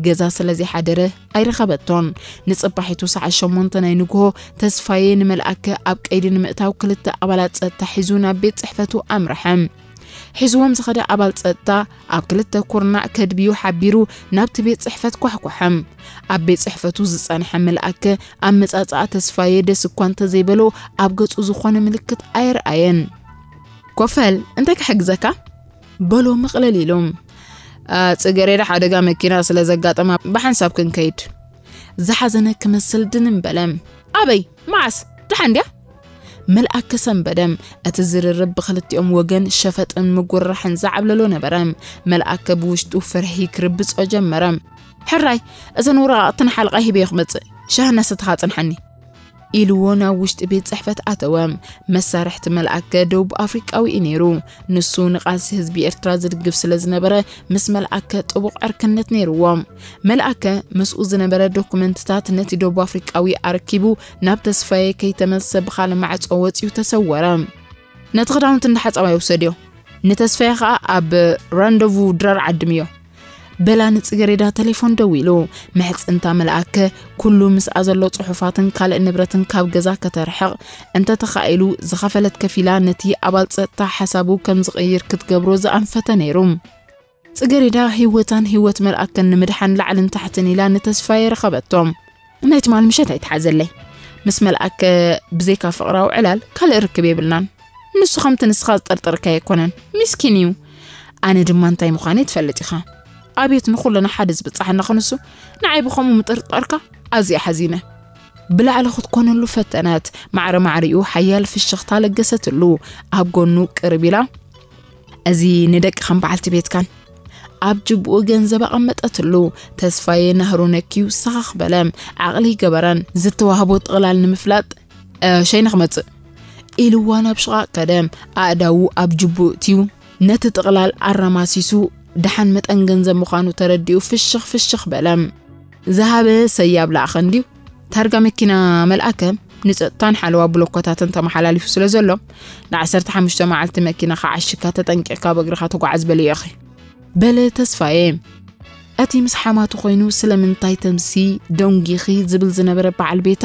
ገዛ ስለ ዘይሓደረ ኣይረኸበቶን። ንጽባሒቱ ሰዓት ሸሞንተ ናይ ንግሆ ተስፋዬ ንመልኣከ ኣብ ቀይዲ ንምእታው ክልተ ኣባላት ጸጥታ ሒዙ ናብ ቤት ጽሕፈቱ ኣምርሐ። ሒዝዎም ዝኸደ ኣባል ጸጥታ ኣብ ክልተ ኩርናዕ ከድብዩ ሓቢሩ ናብቲ ቤት ጽሕፈት ኳሕኳሐ። ኣብ ቤት ጽሕፈቱ ዝጸንሐ መልኣከ ኣመጻጽኣ ተስፋዬ ደስ እኳ እንተዘይበሎ ኣብ ገጹ ዝኾነ ምልክት ኣየርኣየን። ኮፈል፣ እንታይ ክሕግዘካ? በሎ ምቕለል ኢሉ። "ኣ፣ ጽገሬዳ ሓደጋ መኪና ስለ ዘጋጠማ ብሓንሳብ ክንከይድ." ዝሓዘነ ክመስል ድንን በለ። "ኣበይ? መዓስ? ደሓን ድያ?" መልኣከ ሰንበደ። እቲ ዝርርብ ብክልቲኦም ወገን ሸፈጥን ምጉርራሕን ዝዓብለሎ ነበረ። መልኣከ ብውሽጡ ፍርሒ ክርብጾ ጀመረ። "ሕራይ፣ እዘን ወረቓቕትን ሓለቓ ሂበዮ ክመጽእ፣ ሻሂ እናሰተኻ ጽንሓኒ" ኢልዎ ናብ ውሽጢ ቤት ጽሕፈት ኣተወ። መሳርሕቲ መልኣከ ደቡብ ኣፍሪቃዊ እዩ ነይሩ። ንሱ ንቃልሲ ህዝቢ ኤርትራ ዝድግፍ ስለ ዝነበረ ምስ መልኣከ ጥቡቕ ዕርክነት ነይርዎ። መልኣከ ምስኡ ዝነበረ ዶኩመንትታት ነቲ ደቡብ ኣፍሪቃዊ ኣረኪቡ ናብ ተስፋዬ ከይተመልሰ ብኻልእ ማዕጾ ወጺኡ ተሰወረ። "ነቲ ክዳውንቲ እንዳሓጸባ ይውሰድዮ። ንተስፋዬ ኸኣ ኣብ ራንደቩ ድራር ዓድምዮ" በላ ንጽገሬዳ ቴሌፎን ደዊሉ። ምሕጽንታ መልኣከ ኩሉ ምስኣ ዘሎ ጽሑፋትን ካልእ ንብረትን ካብ ገዛ ከተርሕቕ እንተ ተኻኢሉ ዝኸፈለት ከፊላ ነቲ ኣባል ጸጥታ ሓሳቡ ከም ዝቕይር ክትገብሮ ዝኣንፈተ ነይሩ። ጽገሬዳ ህይወታን ህይወት መልኣከን ንምድሓን ላዕልን ታሕትን ኢላ ንተስፋዬ ረኸበቶ። "ናይ ትማል ምሸት ኣይትሓዘለይ። ምስ መልኣከ ብዘይካ ፍቕራዊ ዕላል ካልእ ርክብ የብልናን። ንሱ ከምቲ ንስኻ ዝጠርጠርካዮ ኣይኮነን። ሚስኪን እዩ። ኣነ ድማ እንታይ ምዃነይ ትፈልጥ ኢኻ። ኣብየት ንኹልና ሓደ ዝብጻሕና ክንሱ ንዓይ ብኸምኡ ምጥርጣርካ ኣዝየ ሓዚነ።" ብላዕሊ ክትኮነሉ ፈተነት። ማዕረ ማዕሪኡ ሓያል ፍሽኽታ ለገሰትሉ። ኣብ ጎኑ ቅርብ ኢላ፣ "እዚ ንደቂ ከም በዓልቲ ቤትካን" ኣብ ጅብኡ ገንዘብ ኣቐመጠትሉ። ተስፋዬ ናህሩ ነክዩ ሰኸኽ በለ። ዓቕሊ ይገበረን ዝተዋህቦ ጥቕላል ንምፍላጥ፣ "እ፣ ሸይነ ክመጽእ" ኢልዋ ናብ ሽቓቕ ከደ። ኣእዳዉ ኣብ ጅብኡ እትዩ ነቲ ጥቕላል ኣረማሲሱ ደሓን መጠን ገንዘብ ምዃኑ ተረዲኡ ፍሽኽ ፍሽኽ በለ። "ዝሃበ ሰያብ ለኣኸ እንድዩ። ታርጋ መኪና መልኣከ ንጸጥታን ሓለዋ ብሎኮታትን ተመሓላሊፉ ስለ ዘሎ፣ ንዓሰርተ ሓሙሽተ መዓልቲ መኪናኻ ዓሺካ ተጠንቂቕካ ብእግርኻ ተጓዓዝ በልዮ ኢኺ" በለ ተስፋዬ። እቲ ምስ ሓማቱ ኮይኑ ስለምንታይ ተምሲ ደንጊኺ ዝብል ዝነበረ በዓል ቤታ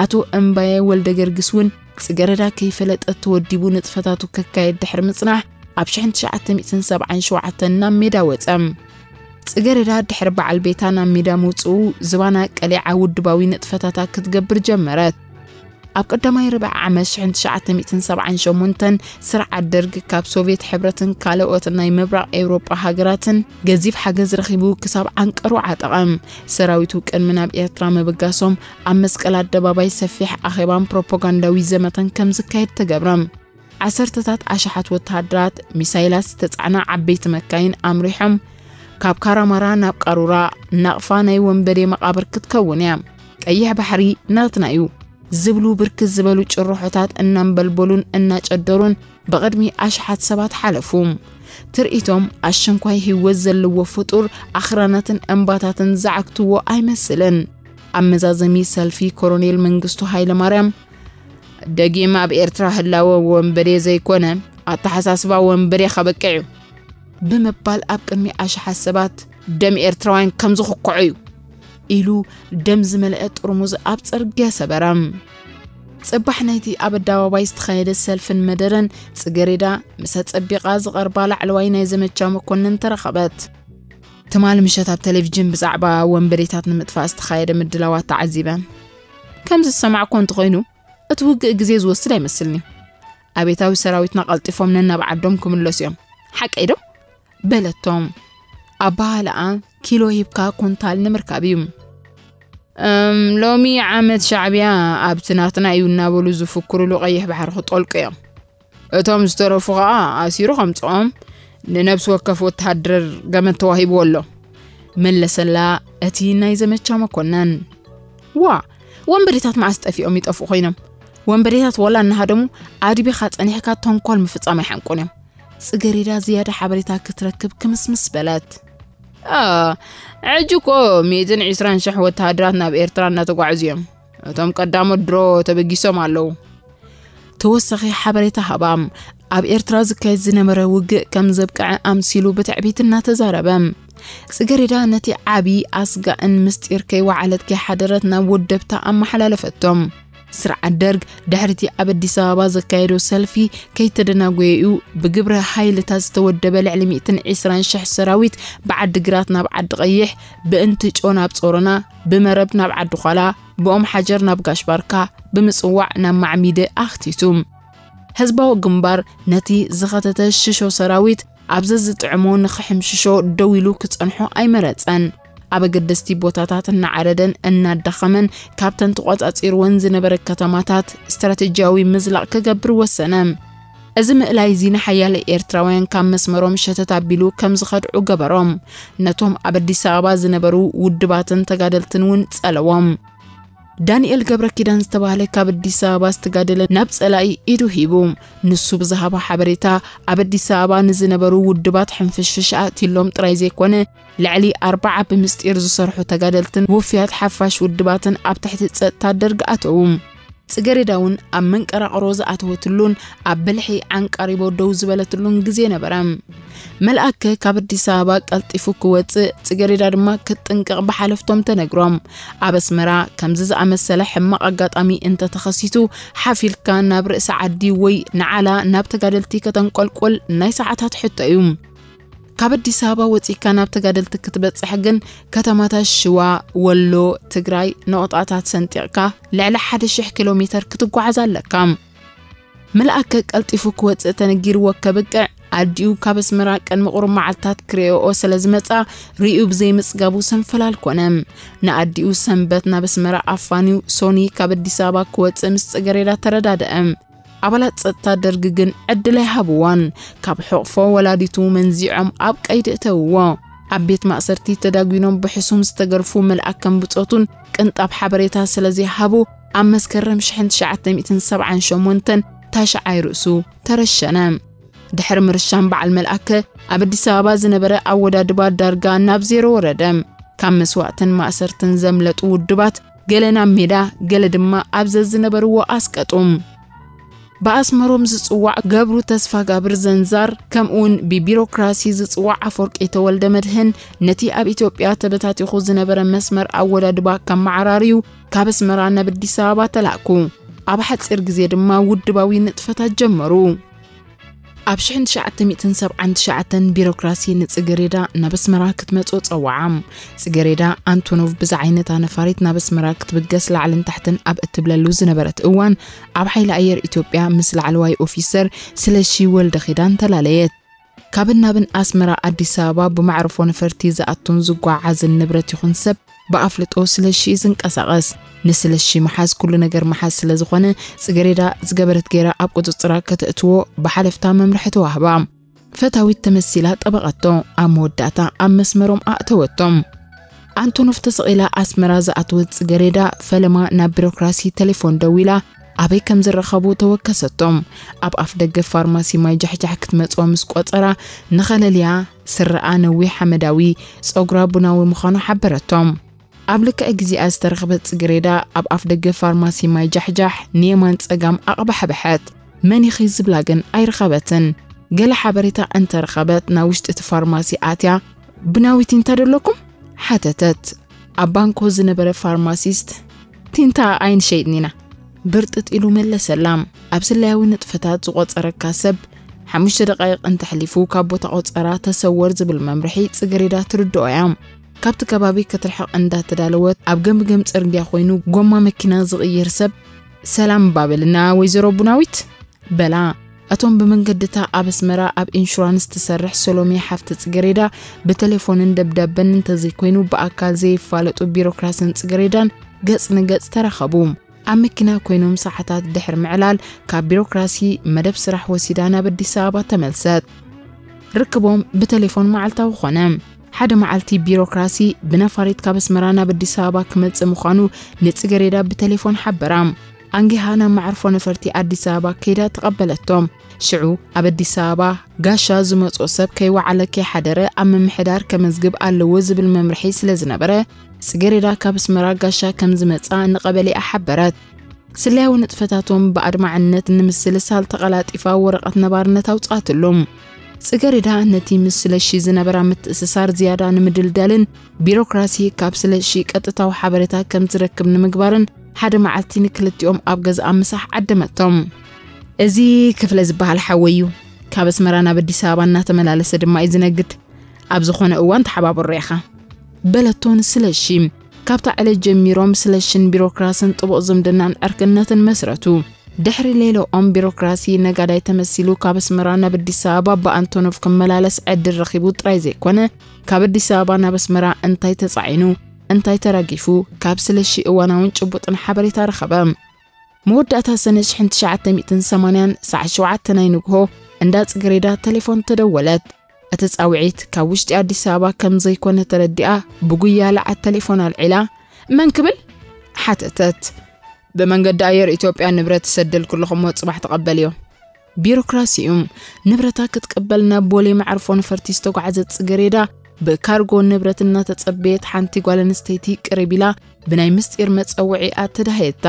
ኣቶ እምባየ ወልደ ገርግስ እውን ጽገረዳ ከይፈለጠ ተወዲቡ ንጥፈታቱ ከካየድ ድሕሪ ምጽናሕ ኣብ ሽሕን ትሽዓተ ሚእትን ሰብዓን ሸውዓተን ናብ ሜዳ ወጸ። ጽገረዳ ድሕሪ በዓል ቤታ ናብ ሜዳ ምውጽኡ ዝባና ቀሊዓ ውድባዊ ንጥፈታታ ክትገብር ጀመረት። ኣብ ቀዳማይ ርብዒ ዓመት ሽሕን ትሽዓተ ሚእትን ሰብዓን ሸሞንተን ስርዓት ደርግ ካብ ሶቭየት ሕብረትን ካልኦት ናይ ምብራቕ ኤውሮጳ ሃገራትን ገዚፍ ሓገዝ ረኺቡ ክሳብ ዓንቀሩ ዓጠቐ። ሰራዊቱ ቅድሚ ናብ ኤርትራ ምብጋሶም ኣብ መስቀል ኣደባባይ ሰፊሕ ኣኼባን ፕሮፓጋንዳዊ ዘመተን ከም ዝካየድ ተገብረ። ዓሰርተታት ኣሽሓት ወተሃደራት፣ ሚሳይላት ዝተጻዕና ዓበይቲ መካይን ኣምሪሖም። ካብ ካራማራ ናብ ቃሩራ ናቕፋ ናይ ወንበዴ መቓብር ክትከውን እያ። ቀይሕ ባሕሪ ናትና እዩ ዝብሉ ብርክት ዝበሉ ጭርሖታት እናንበልበሉን እናጨደሩን ብቕድሚ ኣሽሓት ሰባት ሓለፉ። ትርኢቶም ኣሽንኳይ ህይወት ዘለዎ ፍጡር ኣኽራናትን እምባታትን ዝዓግትዎ ኣይመስልን። ኣብ መዛዘሚ ሰልፊ ኮሎኔል መንግስቱ ሃይለማርያም፣ "ደጊም ኣብ ኤርትራ ህላወ ወንበዴ ዘይኮነ፣ ኣተሓሳስባ ወንበዴ ከበቅዕ እዩ" ብምባል ኣብ ቅድሚ ኣሽሓት ሰባት፣ "ደም ኤርትራውያን ከም ዝኽክዖ እዩ" ኢሉ ደም ዝመልአ ጥርሙዝ ኣብ ጽርግያ ሰበረ። ጽባሕ ናይቲ ኣብ ኣደባባይ ዝተኻየደ ሰልፍን መደረን ጽገሬዳ ምስ ኣጸቢቓ ዝቐርባ ላዕለዋይ ናይ ዘመቻ መኮንን ተረኸበት። ትማሊ ምሸት ኣብ ቴሌቪዥን ብዛዕባ ወንበዴታት ንምጥፋእ ዝተኻየደ ምድላዋት ተዓዚበ። ከም ዝሰማዕኮ እንተኾይኑ፣ እቲ ውግእ ግዜ ዝወስድ ኣይመስልን'ዩ። ኣቤታዊ ሰራዊትና ቀልጢፎም ነናብ ዓዶም ክምለሱ እዮም። ሓቀይ ዶ? በለቶም። ኣበሃህላኣ ኪሎ ሂብካ ኩንታል ንምርካብ እዩ። እም፣ ሎሚ ዓመት ሻዕብያ ኣብቲ ናትና እዩ እናበሉ ዝፍክሩሉ ቀይሕ ባሕሪ ክጠልቁ እዮም። እቶም ዝተረፉ ኸኣ ኣሲሩ ከምጽኦም ንነብሲ ወከፍ ወተሃደር ገመድ ተዋሂብዎ ኣሎ። መለሰላ እቲ ናይ ዘመቻ መኮነን። ዋ፣ ወንበዴታት መዓስ ጠፊኦም ይጠፍኡ ኮይኖም? ወንበዴታት ዋላ እናሃደሙ ኣድቢኻ ጸኒሕካ ተንኮል ምፍጻም ኣይሓንቁን እዮም። ጽገሬዳ ዝያዳ ሓበሬታ ክትረክብ ክምስምስ በለት። ኣ፣ ሕጂ እኮ ሚእትን ዕስራን ሽሕ ወተሃደራት ናብ ኤርትራ እናተጓዕዙ እዮም። እቶም ቀዳሞት ድሮ ተበጊሶም ኣለዉ። ተወሳኺ ሓበሬታ ሃባ። ኣብ ኤርትራ ዝካየድ ዝነበረ ውግእ ከም ዘብቅዐ ኣምሲሉ ብትዕቢት እናተዛረበ። ጽገሬዳ ነቲ ዓቢ ኣስጋእን ምስጢር ከይወዓለት ከይሓደረት ናብ ወደብታ ኣመሓላለፈቶም። ስርዓት ደርግ ድሕሪቲ ኣብ ኣዲስ ኣበባ ዘካየዶ ሰልፊ ከይተደናጎየ እዩ ብግብረ ሓይልታት ዝተወደበ ልዕሊ ሚእትን ዕስራን ሽሕ ሰራዊት ብዓዲ ግራት ናብ ዓዲ ቀይሕ፣ ብእንትጮ ናብ ጾሮና፣ ብመረብ ናብ ዓዲ ዃላ፣ ብኦም ሓጀር ናብ ጋሽ ባርካ፣ ብምጽዋዕ ናብ ማዕሚደ ኣኽቲቱ። ህዝባዊ ግንባር ነቲ ዝኸተተ ሽሾ ሰራዊት ኣብ ዘዝጥዕሞ ንኽሕምሽሾ ደው ኢሉ ክጸንሖ ኣይመረጸን። ኣብ ኣገደስቲ ቦታታት እናዓረደን እናዳኸመን ካብተን ተቖጻጺርወን ዝነበረ ከተማታት ስትራቴጂያዊ ምዝላቕ ክገብር ወሰነ። እዚ ምእላይ እዚ ንሓያለ ኤርትራውያን ካብ መስመሮም ሸተት ኣቢሉ ከም ዝኸድዑ ገበሮም። ነቶም ኣብ ኣዲስ ኣበባ ዝነበሩ ውድባትን ተጋደልትን እውን ጸለዎም። ዳንኤል ገብረ ኪዳን ዝተባህለ ካብ ኣዲስ ኣበባ ዝተጋደለ ናብ ጸላኢ ኢዱ ሂቡ። ንሱ ብዝሃቦ ሓበሬታ ኣብ ኣዲስ ኣበባ ንዝነበሩ ውድባት ሕንፍሽፍሽ ኣእትዩሎም ጥራይ ዘይኮነ ልዕሊ ኣርባዓ ብምስጢር ዝሰርሑ ተጋደልትን ውፍያት ሓፋሽ ውድባትን ኣብ ትሕቲ ጸጥታ ደርግ ኣተዉ። ጽገሬዳ እውን ኣብ መንቀራቕሮ ዝኣተወትሉን ኣብ ብልሒ ዓንቃሪቦ ደው ዝበለትሉን ግዜ ነበረ። መልኣከ ካብ ኣዲስ ኣበባ ቀልጢፉ ክወጽእ፣ ጽገሬዳ ድማ ክትጥንቀቕ ብሓለፍቶም ተነግሮም። ኣብ ኣስመራ ከምዚ ዝኣመሰለ ሕማቕ ኣጋጣሚ እንተተኸሲቱ፣ ሓፊልካ ናብ ርእሲ ዓዲ ወይ ንዓላ ናብ ተጋደልቲ ከተንቆልቁል ናይ ሰዓታት ሕቶ እዩ። ካብ ኣዲስ ኣበባ ወጺእካ ናብ ተጋደልቲ ክትበጽሕ ግን፣ ከተማታት ሽዋ፣ ወሎ፣ ትግራይ፣ ነቑጣታት ሰንጢቕካ ልዕሊ ሓደ ሽሕ ኪሎ ሜተር ክትጓዓዝ ኣለካ። መልኣከ ቀልጢፉ ክወጽእ ተነጊርዎ ከብቅዕ፣ ኣዲኡ ካብ ኣስመራ ቅድሚ ቁሩብ መዓልታት ክርእዮኦ ስለ ዝመጻ፣ ርእዩ ብዘይምጽጋቡ ሰንፈላል ኮነ። ንኣዲኡ ሰንበት ናብ ኣስመራ ኣፋንዩ፣ ሶኒ ካብ ኣዲስ ኣበባ ክወጽእ ምስ ጽገሬዳ ተረዳድአ። ኣባላት ጸጥታ ደርግ ግን ዕድል ኣይሃብዋን። ካብ ሕቕፎ ወላዲቱ መንዚዖም ኣብ ቀይዲ እተውዎ። ኣብ ቤት ማእሰርቲ ተዳጒኖም ብሕሱም ዝተገርፉ መልኣከን ብጾቱን ቅንጣብ ሓበሬታ ስለ ዘይሃቡ፣ ኣብ መስከረም ሽሕን ትሽዓተ ሚእትን ሰብዓን ሸሞንተን ታሽዓይ ርእሱ ተረሸነ። ድሕሪ ምርሻን በዓል መልኣከ፣ ኣብ ኣዲስ ኣበባ ዝነበረ ኣወዳድባ ዳርጋ ናብ ዜሮ ወረደ። ካብ መስዋእትን ማእሰርትን ዘምለጡ ውድባት፣ ገለ ናብ ሜዳ፣ ገለ ድማ ኣብ ዘዝነበርዎ ኣስቀጡ። ብኣስመሮም ዝጽዋዕ ገብሩ ተስፋጋብር ዘንዛር፣ ከምኡውን ብቢሮክራሲ ዝጽዋዕ ኣፈወርቂ ተወልደ መድህን፣ ነቲ ኣብ ኢትዮጵያ ተበታቲኹ ዝነበረ መስመር ኣወዳድባ ከመዓራርዩ፣ ካብ ኣስመራ ናብ ኣዲስ ኣበባ ተላእኩ። ኣብ ሓጺር ግዜ ድማ ውድባዊ ንጥፈታት ጀመሩ። ኣብ ሽሕን ትሽዓተ ሚእትን ሰብዓን ትሽዓተን ቢሮክራሲ ንጽገሬዳ ናብ ኣስመራ ክትመጽኦ ጸውዓ። ጽገሬዳ ኣንቶኖቭ ብዝዓይነታ ነፋሪት ናብ ኣስመራ ክትብገስ ላዕልን ታሕትን ኣብ እትብለሉ ዝነበረት እዋን፣ ኣብ ሓይሊ ኣየር ኢትዮጵያ ምስ ላዕለዋይ ኦፊሰር ስለሺ ወልደ ኪዳን ተላለየት። ካብን ናብን ኣስመራ ኣዲስ ኣበባ ብማዕርፎ ነፈርቲ ዝኣቱን ዝጓዓዝን ንብረት ይኹን ሰብ ብኣፍልጦ ስለሺ እዩ ዝንቀሳቐስ። ንስለሺ ምሓዝ ኩሉ ነገር ምሓዝ ስለ ዝኾነ፣ ጽገሬዳ ዝገበረት ገይራ ኣብ ቁጽጽራ ከተእትዎ ብሓለፍታ መምርሒ ተዋህባ። ፈታዊት ተመሲላ ጠበቐቶ፣ ኣብ መወዳእታ ኣብ መስመሮም ኣእተወቶም። ኣንቶኖቭ ተሰቒላ ኣስመራ ዝኣተወት ጽገሬዳ፣ ፈለማ ናብ ቢሮክራሲ ቴሌፎን ደዊላ፣ ኣበይ ከም ዝረኸቡ ተወከሰቶም። ኣብ ኣፍ ደገ ፋርማሲ ማይ ጃሕጃሕ ክትመጽኦ ምስ ቆጸራ፣ ንኸለልያ፣ ስረኣ ነዊሕ ሓመዳዊ፣ ጸጉራ ቡናዊ ምዃኑ ሓበረቶም። ኣብ ልክዕ ግዜኣ ዝተረኽበት ጽገሬዳ፣ ኣብ ኣፍ ደገ ፋርማሲ ማይ ጃሕጃሕ ንየማን ጸጋም ኣቕባሕበሐት። መን ኢኺ ዝብላ ግን ኣይረኸበትን። ገለ ሓበሬታ እንተረኸበት፣ ናብ ውሽጢ እቲ ፋርማሲ ኣትያ፣ "ብናዊ ቲንታ ደለኩም?" ሓተተት። ኣብ ባንኮ ዝነበረ ፋርማሲስት፣ "ቲንታ ኣይንሸይጥን ኢና," ብርጥጥ ኢሉ መለሰላ። ኣብ ስለያዊ ንጥፈታት ዝቖጸረካ ሰብ፣ ሓሙሽተ ደቓይቕ እንተሕሊፉ ካብ ቦታ ቆጸራ ተሰወር ዝብል መምርሒ ጽገሬዳ ትርድኦ እያ። ካብቲ ከባቢ ክትርሕቕ እንዳተዳለወት፣ ኣብ ገምገም ጽርግያ ኮይኑ ጎማ መኪና ዝቕይር ሰብ፣ "ሰላም እባ በልና ወይዘሮ ቡናዊት?" በላ። እቶም ብመንገድታ ኣብ ኣስመራ ኣብ ኢንሹራንስ ትሰርሕ ሰሎሜ ሓፍቲ ጽገሬዳ፣ ብቴሌፎንን ደብዳበን እንተዘይኮይኑ ብኣካል ዘይፋለጡ ቢሮክራስን ጽገሬዳን ገጽ ንገጽ ተራኸቡ። ኣብ መኪና ኮይኖም ሰዓታት ድሕሪ ምዕላል፣ ካብ ቢሮክራሲ መደብ ስራሕ ወሲዳ ናብ ኣዲስ ኣበባ ተመልሰት። ርክቦም ብቴሌፎን መዓልታዊ ኾነ። ሓደ መዓልቲ ቢሮክራሲ ብነፋሪት ካብ ኣስመራ ናብ ኣዲስ ኣበባ ክመጽእ ምዃኑ ንጽገሬዳ ብቴሌፎን ሓበራ። ኣንጊሃ ናብ መዓርፎ ነፈርቲ ኣዲስ ኣበባ ከይዳ ተቐበለቶም። ሽዑ ኣብ ኣዲስ ኣበባ ጋሻ ዝመጾ ሰብ ከይወዓለ ከይሓደረ ኣብ ምምሕዳር ከመዝግብ ኣለዎ ዝብል መምርሒ ስለ ዝነበረ፣ ጽገሬዳ ካብ ኣስመራ ጋሻ ከም ዝመጻ ንቐበሌኣ ሓበረት። ስለያዊ ንጥፈታቶም ብኣድማዕነት ንምስልሳል ተቐላጢፋ ወረቐት ነባርነት ኣውጽኣትሎም። ጽገሬዳ ነቲ ምስ ስለሺ ዝነበራ ምትእስሳር ዝያዳ ንምድልዳልን ቢሮክራሲ ካብ ስለሺ ቀጥታዊ ሓበሬታ ከም ዝረክብ ንምግባርን ሓደ መዓልቲ ንክልቲኦም ኣብ ገዛኣ ምሳሕ ዓደመቶም። "እዚ ክፍለ ዝበሃል ሓወይ እዩ። ካብ ኣስመራ ናብ ኣዲስ ኣበባ እናተመላለሰ ድማ እዩ ዝነግድ። ኣብ ዝኾነ እዋን ተሓባበሮ ኢኻ" በለቶ ንስለሺ። ካብታ ዕለት ጀሚሮም ስለሽን ቢሮክራስን ጥቡቕ ዝምድናን ዕርክነትን መስረቱ። ድሕሪ ሌላኦም ቢሮክራሲ ነጋዳይ ተመሲሉ ካብ ኣስመራ ናብ ኣዲስ ኣበባ ብኣንቶኖቭ ክመላለስ ዕድል ረኺቡ ጥራይ ዘይኮነ፣ ካብ ኣዲስ ኣበባ ናብ ኣስመራ እንታይ ተጻዒኑ፣ እንታይ ተራጊፉ፣ ካብ ስለሺ እዋናውን ጭቡጥን ሓበሬታ ረኸበ። መወዳእታ ሰነ ሽሕን ትሽዓተ ሚእትን ሰማንያን ሰዓት ሸውዓተ ናይ ንግሆ እንዳ ጽገሬዳ ቴሌፎን ተደወለት። እቲ ጻውዒት ካብ ውሽጢ ኣዲስ ኣበባ ከም ዘይኮነ ተረዲኣ ብጉያ ለዓት ቴሌፎን ኣልዒላ፣ "መን ክብል?" ሓተተት። "ብመንገዲ ኣየር ኢትዮጵያ ንብረት እሰደልኩ ኣለኹ እሞ ጽባሕ ተቐበልዮ" ቢሮክራሲ እዩ። ንብረታ ክትቅበል ናብ ቦሌ መዕርፎ ነፈርቲ ዝተጓዓዘት ጽገሬዳ፣ ብካርጎ ንብረት እናተጸበየት ሓንቲ ጓል ኣንስተይቲ ቅርብ ኢላ ብናይ ምስጢር መጸውዒኣ ተዳህየታ።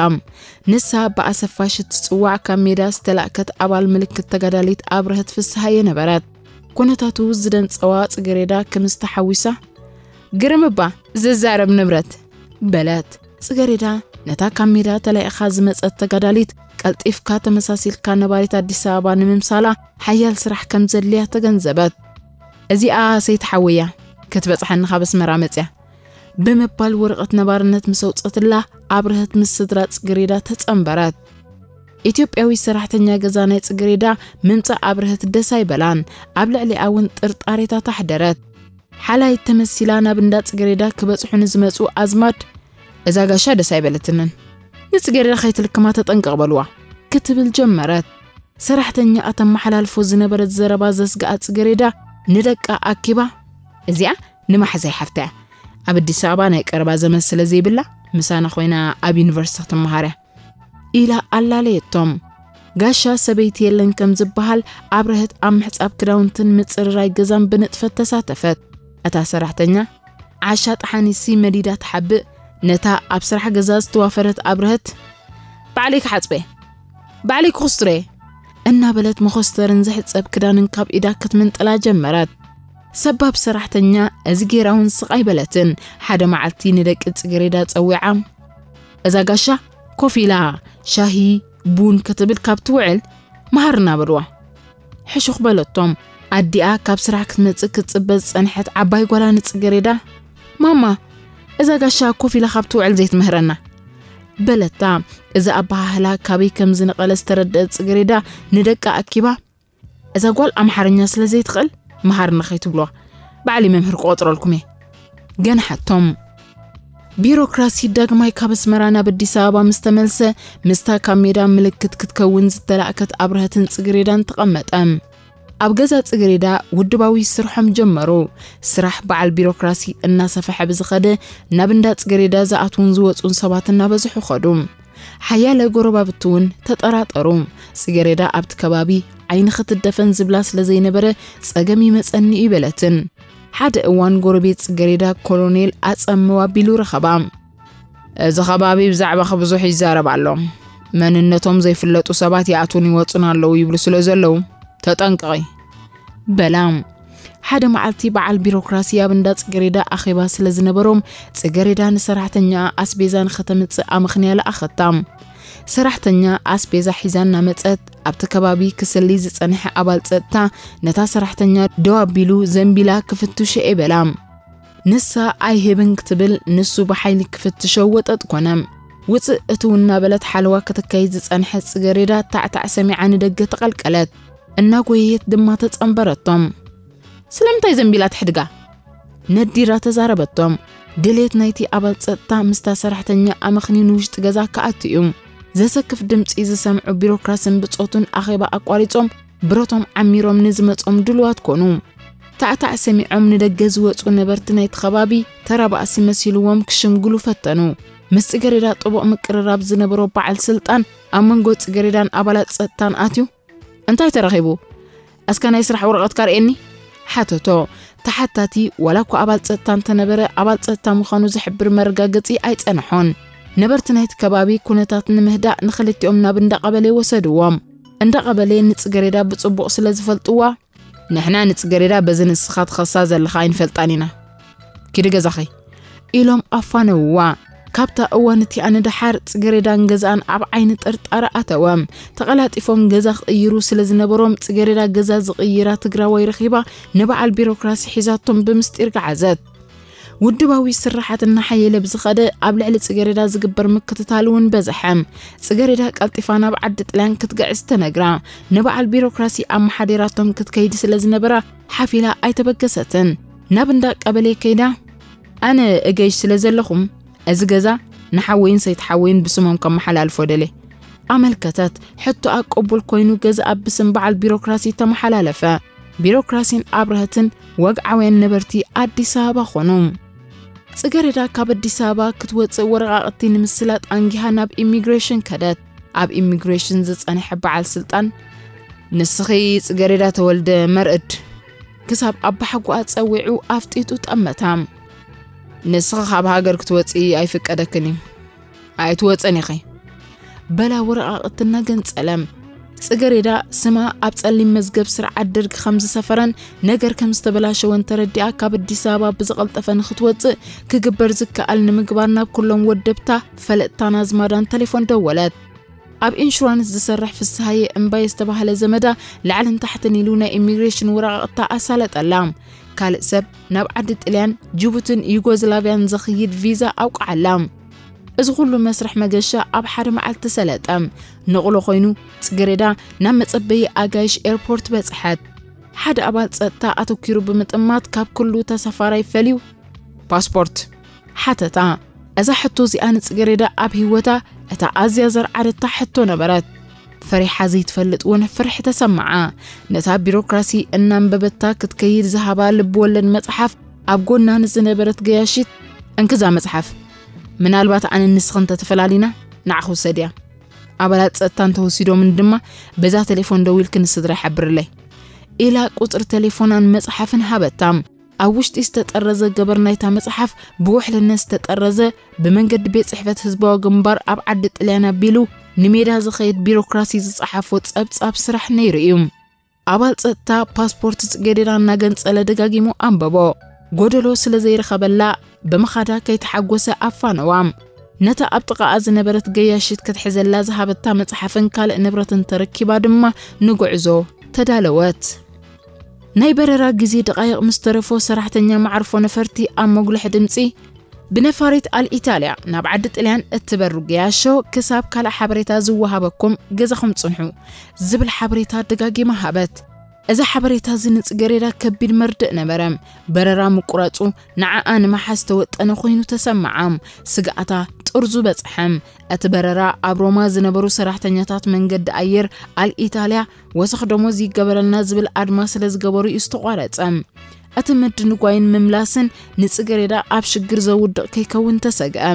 ንሳ ብኣሰፋሽ እትጽዋዕ ካብ ሜዳ ዝተላእከት ኣባል ምልክት ተጋዳሊት ኣብርሀት ፍስሃየ ነበረት። ኩነታቱ ዝደንጸዋ ጽገሬዳ ክምስ ተሓዊሳ፣ "ግርም እባ ዝዛረብ ንብረት!" በለት። ጽገሬዳ ነታ ካብ ሜዳ ተላኢኻ ዝመጸት ተጋዳሊት ቀልጢፍካ ተመሳሲልካ ነባሪት ኣዲስ ኣበባ ንምምሳላ ሓያል ስራሕ ከም ዘድልያ ተገንዘበት። "እዚኣ ሰይቲ ሓወያ ክትበጽሓኒ ካብ ኣስመራ መጽያ" ብምባል ወረቐት ነባርነት ምስ ኣውጸትላ ኣብርሀት ምስ ስድራ ጽገሬዳ ተጸንበረት። ኢትዮጵያዊ ሰራሕተኛ ገዛ ናይ ጽገሬዳ ምምጻእ ኣብርሀት ደስ ኣይበላን። ኣብ ልዕሊኣ እውን ጥርጣሬታት ኣሕደረት። ሓላይት ተመሲላ ናብ እንዳ ጽገሬዳ ክበጽሑ ንዝመጹ ኣዝማድ፣ "እዛ ጋሻ ደስ ኣይበለትንን። ንጽገሬዳ ከይትልክማ ተጠንቀቕ በልዋ" ክትብል ጀመረት። ሰራሕተኛ እተመሓላልፎ ዝነበረት ዘረባ ዘስግኣ ጽገሬዳ ንደቃ ኣኪባ፣ "እዚኣ ንማሕዛይ ሓፍታ እያ። ኣብ ኣዲስ ኣበባ ናይ ቀረባ ዘመድ ስለ ዘይብላ ምሳና ኮይና ኣብ ዩኒቨርሲቲ ክትመሃር እያ" ኢላ ኣላለየቶም። ጋሻ ሰበይቲ የለን ከም ዝበሃል ኣብርሀት ኣብ ምሕጻብ ክዳውንትን ምጽርራይ ገዛን ብንጥፈት ተሳተፈት። እታ ሰራሕተኛ፣ "ዓሻ ጠሓኒሲ መዲዳ ትሓብእ" ነታ ኣብ ስራሕ ገዛ ዝተዋፈረት ኣብርሀት፣ "ባዕለይ ክሓጽበ፣ ባዕለይ ክኹስትረ" እናበለት መኾስተርን ዝሕጸብ ክዳንን ካብ ኢዳ ክትምንጥላ ጀመረት። ሰባብ ሰራሕተኛ እዚ ጌራ እውን ስቕ ኣይበለትን። ሓደ መዓልቲ ንደቂ ጽገሬዳ ጸዊዓ፣ "እዛ ጋሻ ኮፍ ኢላ ሻሂ ቡን ክትብል ካብ ትውዕል መሃርና በልዋ" ሕሹኽ በለቶም። ኣዲኣ ካብ ስራሕ ክትመጽእ ክትጽበ ዝጸንሐት ዓባይ ጓላ ንጽገሬዳ፣ "ማማ፣ እዛ ጋሻ ኮፍ ኢላ ካብ ትውዕል ዘይትምህረና" በለታ። እዚ ኣበሃህላ ካበይ ከም ዝነቐለ ዝተረደአት ጽገሬዳ ንደቃ ኣኪባ፣ "እዛ ጓል ኣምሓርኛ ስለ ዘይትኽእል መሃርና ከይትብልዋ፣ ባዕሊ መምህር ክቆጽረልኩም እየ" ገንሓቶም። ቢሮክራሲ ዳግማይ ካብ ኣስመራ ናብ ኣዲስ ኣበባ ምስ ተመልሰ፣ ምስታ ካብ ሜዳ ምልክት ክትከውን ዝተላእከት ኣብርሀትን ጽግሬዳን ተቐመጠ። ኣብ ገዛ ጽግሬዳ ውድባዊ ስርሖም ጀመሩ። ስራሕ በዓል ቢሮክራሲ እናሰፍሐ ብዝኸደ፣ ናብ እንዳ ጽግሬዳ ዝኣትዉን ዝወጹን ሰባት እናበዝሑ ኸዱ። ሓያለ ጎረባብቲ እውን ተጠራጠሩ። ጽገሬዳ ኣብቲ ከባቢ ዓይኒ ክትደፈን ዝብላ ስለ ዘይነበረ፣ "ጸገም ይመጸኒ" እዩ በለትን። ሓደ እዋን ጎረቤት ጽገሬዳ ኮሎኔል ኣጸምው ኣቢሉ ረኸባ። "እዚ ከባቢ ብዛዕባኺ ብዙሕ ይዛረብ ኣሎ። መንነቶም ዘይፍለጡ ሰባት ይኣትዉን ይወጹን ኣለዉ ይብሉ ስለ ዘለዉ፣ ተጠንቀቒ" በላ። ሓደ መዓልቲ በዓል ቢሮክራሲ ኣብ እንዳ ጽገሬዳ ኣኼባ ስለ ዝነበሮም፣ ጽገሬዳ ንሰራሕተኛኣ ኣስቤዛ ንኸተምጽእ ኣመኽንያ ለኣኸታ። ሰራሕተኛ ኣስቤዛ ሒዛ እናመጸት፣ ኣብቲ ከባቢ ክስሊ ዝጸንሐ ኣባል ጸጥታ ነታ ሰራሕተኛ ደው ኣቢሉ ዘንቢላ ክፍትሾ እየ በላ። ንሳ ኣይህብን ክትብል፣ ንሱ ብሓይሊ ክፍትሾ ወጠጥ ኮነ። ውጽእ እትው እናበለት ሓለዋ ከተካይድ ዝጸንሐት ጽገሬዳ ታዕታዕ ሰሚዓ ንደገ ተቐልቀለት። እናጎየየት ድማ ተጸንበረቶም። "ስለምንታይ ዘንቢላ ትሕድጋ?" ነዲራ ተዛረበቶም። ድሌት ናይቲ ኣባል ጸጥታ ምስታ ሰራሕተኛ ኣመኽንዩ ንውሽጢ ገዛ ክኣቱ እዩ። ዘሰክፍ ድምጺ ዝሰምዑ ቢሮክራስን ብጾቱን ኣኼባ ኣቋሪጾም ብረቶም ዓሚሮም ንዝመጾም ድሉዋት ኮኑ። ታዕታዕ ሰሚዖም ንደገ ዝወጹ ነበርቲ ናይቲ ከባቢ ተራ ባእሲ መሲልዎም ክሽምግሉ ፈተኑ። ምስ ጽገሬዳ ጥቡቕ ምቅርራብ ዝነበሮ በዓል ስልጣን ኣብ መንጎ ጽገሬዳን ኣባላት ጸጥታን ኣትዩ፣ "እንታይ ተረኺቡ? እስከ ናይ ስራሕ ወረቐትካ ርእየኒ?" ሓተቶ። ተሓታቲ ዋላ እኳ ኣባል ጸጥታ እንተነበረ፣ ኣባል ጸጥታ ምዃኑ ዝሕብር መረጋገጺ ኣይጸንሖን። ነበርቲ ናይቲ ከባቢ ኩነታት ንምህዳእ ንኽልቲኦም ናብ እንዳ ቀበሌ ወሰድዎም። እንዳ ቀበሌ ንጽገሬዳ ብጽቡቕ ስለ ዝፈልጥዋ፣ ንሕና ንጽገሬዳ በዚ ንስኻ ትኸሳ ዘለኻ ኣይንፈልጣን ኢና። ኪዲ ገዛኺ፣ ኢሎም ኣፋነውዋ። ካብታ እዋን እቲኣ ንደሓር ጽገሬዳን ገዛኣን ኣብ ዓይኒ ጥርጣረ ኣተወ። ተቐላጢፎም ገዛ ክቕይሩ ስለ ዝነበሮም፣ ጽገሬዳ ገዛ ዝቕይራ ትግራዋይ ረኺባ ንበዓል ቢሮክራሲ ሒዛቶም ብምስጢር ገዓዘት። ውድባዊ ስርሓት እናሓየለ ብዝኸደ፣ ኣብ ልዕሊ ጽገሬዳ ዝግበር ምክትታል እውን በዝሐ። ጽገሬዳ ቀልጢፋ ናብ ዓዲ ጥልያን ክትግዕዝ ተነግራ። ንበዓል ቢሮክራሲ ኣመሓዲራቶም ክትከይድ ስለ ዝነበራ፣ ሓፊላ ኣይተበገሰትን። ናብ እንዳ ቀበሌ ከይዳ፣ ኣነ እገይሽ ስለ ዘለኹም፣ እዚ ገዛ ንሓወይን ሰይትሓወይን ብስሞም ከመሓላልፎ ደሌ፣ ኣመልከተት። ሕቶኣ ቅቡል ኮይኑ፣ ገዛኣ ብስም በዓል ቢሮክራሲ ተመሓላለፈ። ቢሮክራሲን ኣብረህትን ወግዓውያን ነበርቲ ኣዲስ ኣበባ ኾኑ። ጽገሬዳ ካብ ኣዲስ ኣበባ ክትወጽእ ወረቓቕቲ ንምስላጥ ኣንጊሃ ናብ ኢሚግሬሽን ከደት። ኣብ ኢሚግሬሽን ዝጸንሐ በዓል ስልጣን፣ "ንስኺ ጽገሬዳ ተወልደ መርእድ?" ክሳብ ኣባሓጎኣ ጸዊዑ ኣፍጢጡ ጠመታ። "ንስኺ ካብ ሃገር ክትወጺ ኣይፍቀደክን እዩ። ኣይትወጸን ኢኺ." በላ ወረቓቕቲ እናገንጸለ። ጽገሬዳ ስማ ኣብ ጸሊም መዝገብ ስርዓት ደርጊ ከም ዝሰፈረን ነገር ከም ዝተበላሸወን ተረዲኣ፣ ካብ ኣዲስ ኣበባ ብዝቐልጠፈ ንኽትወጽእ ክግበር ዝከኣል ንምግባር ናብ ኩሎም ወደብታ፣ ፈለጥታን ኣዝማዳን ቴሌፎን ደወለት። ኣብ ኢንሹራንስ ዝሰርሕ ፍስሃየ እምባየ ዝተባህለ ዘመዳ ላዕልን ታሕትን ኢሉ ናይ ኢሚግሬሽን ወረቓቕታ ኣሳለጠላ። ካልእ ሰብ ናብ ዓዲ ጥልያን፣ ጅቡትን ዩጎዝላቭያን ዘኽይድ ቪዛ ኣውቅዓላ። እዚ ኩሉ መስርሕ መገሻ ኣብ ሓደ መዓልቲ ሰለጠ። ንቕሎ ኮይኑ፣ ጽገሬዳ ናብ መጸበዪ ኣጋይሽ ኤርፖርት በጽሐት። ሓደ ኣባል ጸጥታ ኣተኲሩ ብምጥማት፣ ካብ ኩሉ ተሳፋራይ ፈልዩ፣ "ፓስፖርት?" ሓተታ። እዛ ሕቶ እዚኣ ንጽገሬዳ ኣብ ህይወታ እታ ኣዝያ ዘርዓደታ ሕቶ ነበረት። ፈሪሓ ዘይትፈልጥ እውን ፍርሒ ተሰምዓ። ነታ ቢሮክራሲ እናንበበታ ክትከይድ ዝሃባ ልብ ወለድ መጽሓፍ ኣብ ጎና ንዝነበረት ገያሺት፣ "እንክዛ መጽሓፍ፣ ምናልባት ኣነ ንስኽን እንተተፈላሊና ንዓኺ ውሰድያ። ኣባላት ጸጥታ እንተወሲዶምን ድማ በዛ ቴሌፎን ደዊልኪ ንስድራ ሓብርለይ" ኢላ ቁጽሪ ቴሌፎናን መጽሓፍን ሃበታ። ኣብ ውሽጢ ዝተጠረዘ ገበር ናይታ መጽሓፍ ብውሕልነት ዝተጠረዘ፣ ብመንገዲ ቤት ጽሕፈት ህዝባዊ ግንባር ኣብ ዓዲ ጥልያን ኣቢሉ ንሜዳ ዝኸይድ ቢሮክራሲ ዝጸሓፎ ጸብጻብ ስራሕ ነይሩ እዩ። ኣባል ጸጥታ ፓስፖርት ጽጌረዳ እናገንጸለ ደጋጊሙ ኣንበቦ። ጎደሎ ስለ ዘይረኸበላ፣ ብምኻዳ ከይተሓጎሰ ኣፋነዋ። ነታ ኣብ ጥቓኣ ዝነበረት ገያሺት ክትሕዘላ ዝሃበታ መጽሓፍን ካልእ ንብረትን ተረኪባ ድማ ንጉዕዞ ተዳለወት። ናይ በረራ ግዜ ደቓይቕ ምስ ተረፎ፣ ሰራሕተኛ መዓርፎ ነፈርቲ ኣብ መጉልሒ ድምጺ፣ "ብነፋሪት ኣል ኢታልያ ናብ ዓዲ ጥልያን እትበሩ ገያሾ፣ ክሳብ ካልእ ሓበሬታ ዝወሃበኩም ገዛኹም ጽንሑ" ዝብል ሓበሬታ ደጋጊማ ሃበት። እዚ ሓበሬታ እዚ ንጽገሬዳ ከቢድ መርድእ ነበረ። በረራ ምቁራጹ ንዓኣ ንምሓዝ ተወጠነ ኮይኑ ተሰምዓ። ስግኣታ ጥርዙ በጽሐ። እቲ በረራ ኣብ ሮማ ዝነበሩ ሰራሕተኛታት መንገዲ ኣየር ኣል ኢታልያ፣ "ወሰኽ ደሞዝ ይገበረልና" ዝብል ኣድማ ስለ ዝገበሩ እዩ ዝተቋረጸ። እቲ ምድንጓይን ምምላስን ንጽገሬዳ ኣብ ሽግር ዘውድቕ ከይከውን ተሰግአ።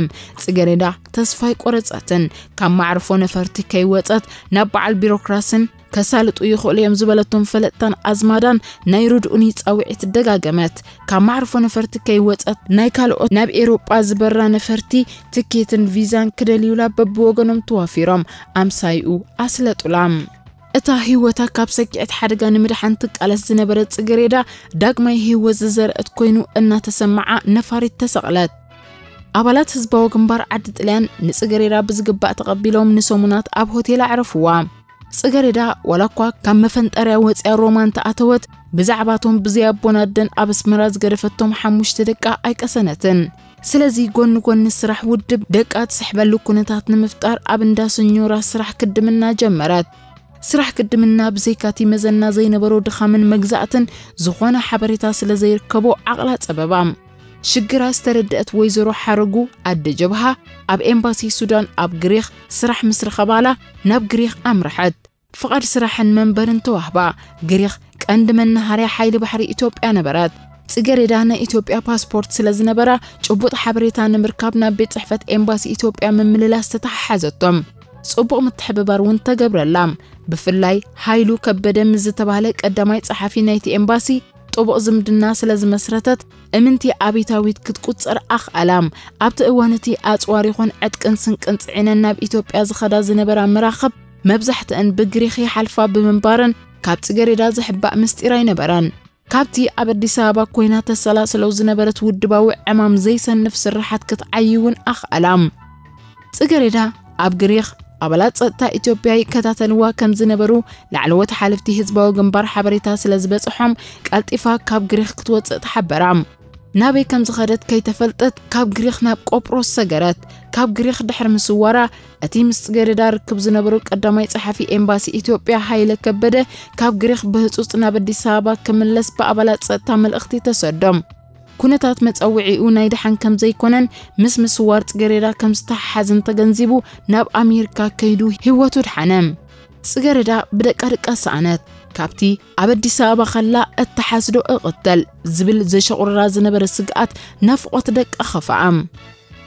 ጽገሬዳ ተስፋ ኣይቆረጸትን። ካብ መዕርፎ ነፈርቲ ከይወጸት ናብ በዓል ቢሮክራስን ከሳልጡ ይኽእሉ እዮም ዝበለቶም ፈለጥታን ኣዝማዳን ናይ ርድኡኒ ጻውዒት ደጋገመት። ካብ መዕርፎ ነፈርቲ ከይወጸት ናይ ካልኦት ናብ ኤውሮጳ ዝበራ ነፈርቲ ትኬትን ቪዛን ክደልዩላ በብወገኖም ተዋፊሮም ኣምሳይኡ ኣስለጡላ። እታ ህይወታ ካብ ሰኪዐት ሓደጋ ንምድሓን ትቃለስ ዝነበረት ጽገሬዳ፣ ዳግማይ ህይወት ዝዘርአት ኮይኑ እናተሰምዓ ነፋሪት ተሰቕለት። ኣባላት ህዝባዊ ግንባር ዓዲ ጥልያን ንጽገሬዳ ብዝግባእ ተቐቢሎም ንሰሙናት ኣብ ሆቴል ኣዕረፍዋ። ጽገሬዳ ዋላ እኳ ካብ መፈንጠርያ ወጽያ ሮማ እንተኣተወት፣ ብዛዕባቶም ብዘይ ኣቦን ኣደን ኣብ ኣስመራ ዝገደፈቶም ሓሙሽተ ደቃ ኣይቀሰነትን። ስለዚ ጎኒ ጎኒ ስራሕ ውድብ ደቃ ትስሕበሉ ኩነታት ንምፍጣር ኣብ እንዳ ሰኞራ ስራሕ ክድምና ጀመረት። ስራሕ ክድምና ብዘይካቲ መዘና ዘይነበሮ ድኻምን መግዛእትን ዝኾነ ሓበሬታ ስለ ዘይርከቦ ዓቕላ ጸበባ። ሽግራ ዝተረድአት ወይዘሮ ሓረጉ ኣደ ጀብሃ ኣብ ኤምባሲ ሱዳን ኣብ ግሪኽ ስራሕ ምስ ረኸባላ ናብ ግሪኽ ኣምርሐት። ፍቓድ ስራሕን መንበርን ተዋህባ። ግሪኽ ቀንዲ መናሃርያ ሓይሊ ባሕሪ ኢትዮጵያ ነበረት። ጽገሬዳ ናይ ኢትዮጵያ ፓስፖርት ስለ ዝነበራ፣ ጭቡጥ ሓበሬታ ንምርካብ ናብ ቤት ጽሕፈት ኤምባሲ ኢትዮጵያ ምምልላስ ተተሓሓዘቶም። ጽቡቕ ምትሕብባር እውን ተገብረላ። ብፍላይ ሃይሉ ከበደ ምስ ዝተባህለ ቀዳማይ ጸሓፊ ናይቲ ኤምባሲ ጥቡቕ ዝምድና ስለ ዝመስረተት፣ እምንቲ ኣቢታዊት ክትቁጸር ኣኽኣላ። ኣብቲ እዋን እቲ ኣጽዋር ይኹን ዕጥቅን ስንቅን ጽዒነን ናብ ኢትዮጵያ ዝኸዳ ዝነበራ መራኽብ መብዛሕትአን ብግሪኽ ይሓልፋ ብምንባረን፣ ካብ ጽገሬዳ ዝሕባእ ምስጢር ኣይነበረን። ካብቲ ኣብ ኣዲስ ኣበባ ኮይና ተሰላስሎ ዝነበረት ውድባዊ ዕማም ዘይሰንፍ ስርሓት ክትዓይ እውን ኣኽኣላ። ጽገሬዳ ኣብ ግሪኽ ኣባላት ጸጥታ ኢትዮጵያ ይከታተልዋ ከም ዝነበሩ ላዕለዎት ሓለፍቲ ህዝባዊ ግንባር ሓበሬታ ስለ ዝበጽሖም ቀልጢፋ ካብ ግሪኽ ክትወጽእ ተሓበራ። ናበይ ከም ዝኸደት ከይተፈልጠት ካብ ግሪኽ ናብ ቆጵሮስ ሰገረት። ካብ ግሪኽ ድሕሪ ምስዋራ እቲ ምስ ጽገሬዳ ርክብ ዝነበሩ ቀዳማይ ጸሓፊ ኤምባሲ ኢትዮጵያ ሃይለ ከበደ ካብ ግሪኽ ብህጹጽ ናብ ኣዲስ ኣበባ ክምለስ ብኣባላት ጸጥታ መልእኽቲ ተሰዶም። ኩነታት መጸውዒኡ ናይ ደሓን ከም ዘይኮነን ምስ ምስዋር ጽገሬዳ ከም ዝተሓሓዝን ተገንዚቡ ናብ ኣሜሪካ ከይዱ ህይወቱ ድሓነ። ጽገሬዳ ብደቃ ደቃ ሰኣነት። ካብቲ ኣብ ኣዲስ ኣበባ ከላ እተሓስዶ እቕተል ዝብል ዘሸቑርራ ዝነበረ ስግኣት ናፍቖት ደቃ ኸፍኣ።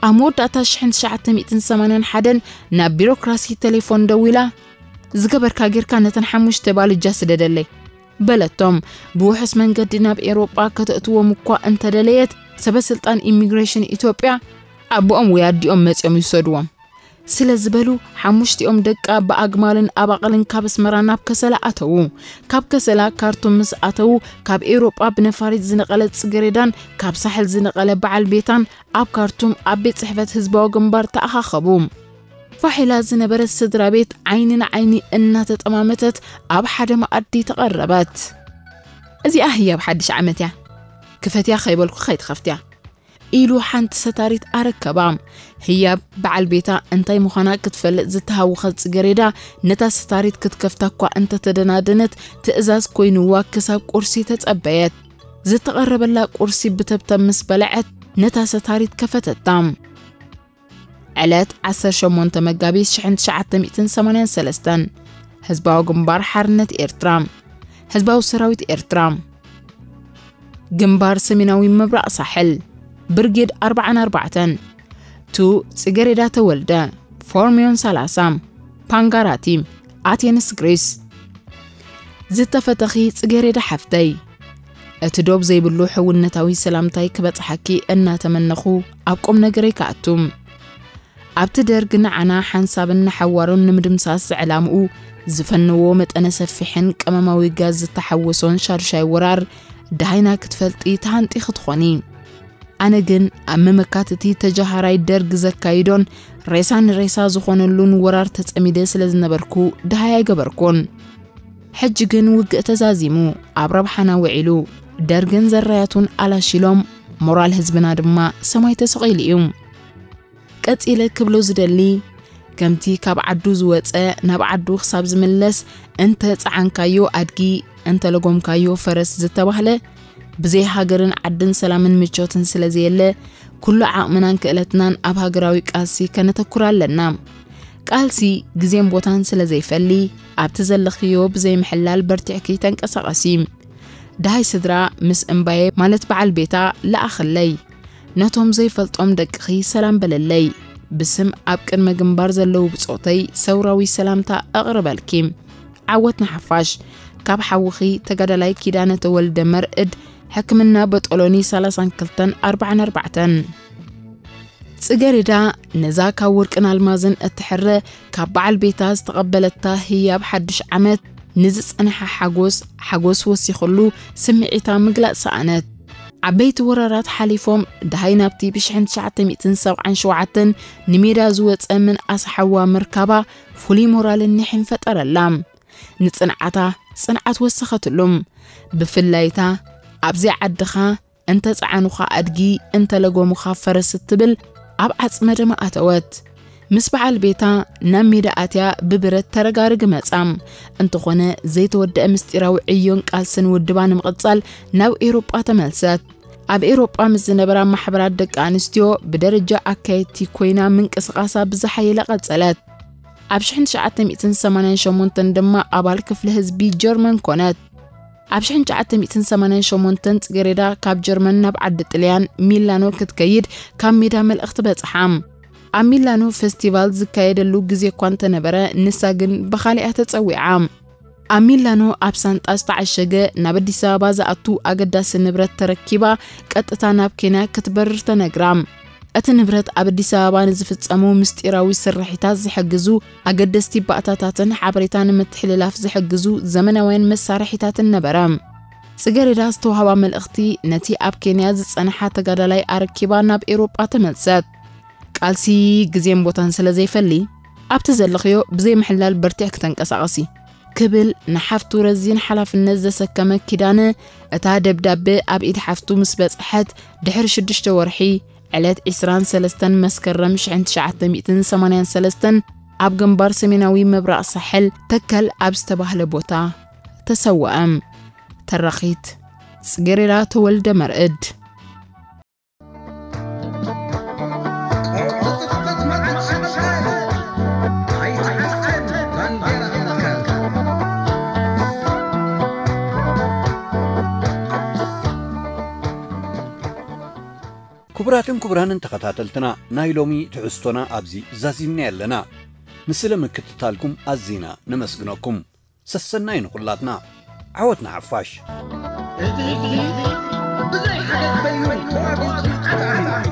ኣብ መወዳእታ ሽሕን ትሽዓተ ሚእትን ሰማንያን ሓደን ናብ ቢሮክራሲ ቴሌፎን ደዊላ፣ ዝገበርካ ጌርካ ነተን ሓሙሽተ ባልጃ ስደደለይ በለቶም። ብውሑስ መንገዲ ናብ ኤውሮጳ ከተእትዎም እኳ እንተደለየት፣ ሰበ ስልጣን ኢሚግሬሽን ኢትዮጵያ ኣቦኦም ወይ ኣዲኦም መጺኦም ይውሰድዎም ስለ ዝበሉ፣ ሓሙሽቲኦም ደቃ ብኣግማልን ኣባቕልን ካብ ኣስመራ ናብ ከሰላ ኣተዉ። ካብ ከሰላ ካርቱም ምስ ኣተዉ፣ ካብ ኤውሮጳ ብነፋሪት ዝነቐለት ጽገሬዳን ካብ ሳሕል ዝነቐለ በዓል ቤታን ኣብ ካርቱም ኣብ ቤት ጽሕፈት ህዝባዊ ግንባር ተኣኻኸቡ። ፋሕ ኢላ ዝነበረት ስድራ ቤት ዓይኒ ንዓይኒ እናተጠማመተት ኣብ ሓደ መኣዲ ተቐረበት። "እዚኣ ህያብ ሓድሽ ዓመት እያ፣ ክፈትያ ከይበልኩ ከይትኸፍትያ" ኢሉ ሓንቲ ሰታሪት ኣረከባ። ህያብ በዓል ቤታ እንታይ ምዃና ክትፈልጥ ዝተሃወኸት ጽገሬዳ ነታ ሰታሪት ክትከፍታ እኳ እንተተደናደነት ትእዛዝ ኮይንዋ ክሳብ ቁርሲ ተጸበየት። ዝተቐረበላ ቁርሲ ብተብተብ ምስ በለዐት ነታ ሰታሪት ከፈተታ። ዕለት ዓሰርተ ሸሞንተ መጋቢት ሽሕን ትሽዓተ ሚእትን ሰማንያን ሰለስተን ህዝባዊ ግንባር ሓርነት ኤርትራ፣ ህዝባዊ ሰራዊት ኤርትራ፣ ግንባር ሰሜናዊ ምብራቕ ሳሕል፣ ብርጌድ ኣርባዓን ኣርባዕተን፣ ቱ ጽጌሬዳ ተወልደ፣ ፎርሚዮን ሰላሳ፣ ፓንጋራቲ፣ ኣቴንስ ግሪስ። ዝተፈተኺ ጽጌሬዳ ሓፍተይ፣ እቲ ዶብ ዘይብሉ ሕውነታዊ ሰላምታይ ክበጽሓኪ እናተመነኹ ኣብ ቁም ነገረይ ክኣቱ። ኣብቲ ደርግ ንዓና ሓንሳብን ንሓዋሩን ንምድምሳስ ዝዕላምኡ ዝፈነዎ መጠነ ሰፊሕን ቀመማዊ ጋዝ ዝተሓወሶን ሻዱሻይ ወራር ደሃይና ክትፈልጢ ተሃንጢ ክትኾኒ። ኣነ ግን ኣብ መመካትቲ ተጀሃራይ ደርግ ዘካይዶን ሬሳ ንሬሳ ዝኾነሉን ወራር ተጸሚደ ስለ ዝነበርኩ ደሃይ ኣይገበርኩን። ሕጂ ግን ውግእ ተዛዚሙ ኣብ ረብሓና ውዒሉ፣ ደርግን ዘራያቱን ኣላሺሎም፣ ሞራል ህዝብና ድማ ሰማይ ተሰቒሉ እዩ። ቀጺለ ክብሎ ዝደሊ፣ ከምቲ ካብ ዓዱ ዝወጸ ናብ ዓዱ ክሳብ ዝምለስ፣ እንተ ጸዓንካዮ ኣድጊ፣ እንተ ለጎምካዮ ፈረስ ዝተባህለ፣ ብዘይ ሃገርን ዓድን ሰላምን ምቾትን ስለ ዘየለ፣ ኩሉ ዓቕምናን ክእለትናን ኣብ ሃገራዊ ቃልሲ ከነተኩር ኣለና። ቃልሲ ግዜን ቦታን ስለ ዘይፈሊ፣ ኣብቲ ዘለኽዮ ብዘይ ምሕላል በርቲዕኪ ተንቀሳቐሲ። ደሃይ ስድራ ምስ እምባየ ማለት በዓል ቤታ ለኣኽለይ። ነቶም ዘይፈልጦም ደቅኺ ሰላም በለለይ። ብስም ኣብ ቅድመ ግንባር ዘለዉ ብጾተይ ሰውራዊ ሰላምታ ኣቕርበልኪ። ዓወት ንሓፋሽ። ካብ ሓውኺ ተጋዳላይ ኪዳነ ተወልደ መርዕድ፣ ሕክምና በጦሎኒ ሰላሳን ክልተን ኣርባዓን ኣርባዕተን። ጽገሬዳ ነዛ ካብ ወርቅን ኣልማዝን እትሕረ ካብ በዓል ቤታ ዝተቐበለታ ህያብ ሓድሽ ዓመት ንዝጸንሐ ሓጎስ፣ ሓጎስ ወሲኹሉ ስምዒታ ምግላጽ ሰኣነት። ዓበይቲ ወራራት ሓሊፎም ደሃይ ናብቲ ብሽሕን ትሽዓተ ሚእትን ሰብዓን ሸውዓተን ንሜዳ ዝወጸ ምንኣስ ሓዋ ምርካባ ፍሉይ ሞራልን ኒሕን ፈጠረላ። ንጽንዓታ ጽንዓት ወሰኸትሉ። ብፍላይታ ኣብዚ ዓድኻ እንተ ጸዓኑኻ ኣድጊ፣ እንተ ለጎሙኻ ፈረስ እትብል ኣብ ዓጽመ ደማ ኣተወት። ምስ በዓል ቤታ ናብ ሜዳ ኣትያ ብብረት ተረጋርግ መጻ። እንተኾነ ዘይተወደአ ምስጢራዊ ዕዮን ቃልስን ውድባ ንምቕጻል ናብ ኤውሮጳ ተመልሰት። ኣብ ኤውሮጳ ምስ ዝነበራ ማሕበራት ደቂ ኣንስትዮ ብደረጃ ኣካየድቲ ኮይና ምንቅስቓሳ ብዝሓየለ ቀጸለት። ኣብ ሽሕን ትሽዓተ ሚእትን ሰማንያን ሸሞንተን ድማ ኣባል ክፍሊ ህዝቢ ጀርመን ኮነት። ኣብ ሽሕን ትሽዓተ ሚእትን ሰማንያን ሸሞንተን ጽጌሬዳ ካብ ጀርመን ናብ ዓዲ ጥልያን ሚላኖ ክትከይድ ካብ ሜዳ መልእኽቲ በጽሓ። ኣብ ሚላኖ ፈስቲቫል ዝካየደሉ ግዜ እኳ እንተነበረ፣ ንሳ ግን ብኻሊኣ ተጸዊዓ። ኣብ ሚላኖ ኣብ ሳንጣ ዝተዓሸገ ናብ ኣዲስ ኣበባ ዝኣቱ ኣገዳሲ ንብረት ተረኪባ ቀጥታ ናብ ኬንያ ክትበርር ተነግራ። እቲ ንብረት ኣብ ኣዲስ ኣበባ ንዝፍጸሙ ምስጢራዊ ስርሒታት ዝሕግዙ ኣገደስቲ ባእታታትን ሓበሬታ ንምትሕልላፍ ዝሕግዙ ዘመናውያን መሳርሒታትን ነበረ። ጽገሬዳ ዝተዋህባ መልእኽቲ ነቲ ኣብ ኬንያ ዝጸንሓ ተጋዳላይ ኣረኪባ ናብ ኤውሮጳ ተመልሰት። ቃልሲ ግዜን ቦታን ስለ ዘይፈሊ፣ ኣብቲ ዘለኽዮ ብዘይ ምሕላል በርቲዕኪ ተንቀሳቐሲ። ክብል ንሓፍቱ ረዚን ሓላፍነት ዘሰከመ ኪዳነ፣ እታ ደብዳበ ኣብ ኢድ ሓፍቱ ምስ በጽሐት ድሕሪ ሽዱሽተ ወርሒ፣ ዕለት ዕስራን ሰለስተን መስከረም ሽሕን ትሽዓተ ሚእትን ሰማንያን ሰለስተን ኣብ ግንባር ሰሜናዊ ምብራቕ ሳሕል ተከል ኣብ ዝተባህለ ቦታ ተሰወአ። ተራኺት ጽጌሬዳ ተወልደ መርዕድ። ክቡራትን ክቡራንን ተኸታተልትና፣ ናይ ሎሚ ትሕዝቶና ኣብዚ ዛዚምና ኣለና። ንስለ ምክትታልኩም ኣዚና ነመስግነኩም። ሰሰናይ ንኹላትና። ዓወት ንሓፋሽ። እዚ ህዝቢ ብዘይ ሓገዝ ኮይኑ ተዋጊኡ ጽንዓት ኣርዩ።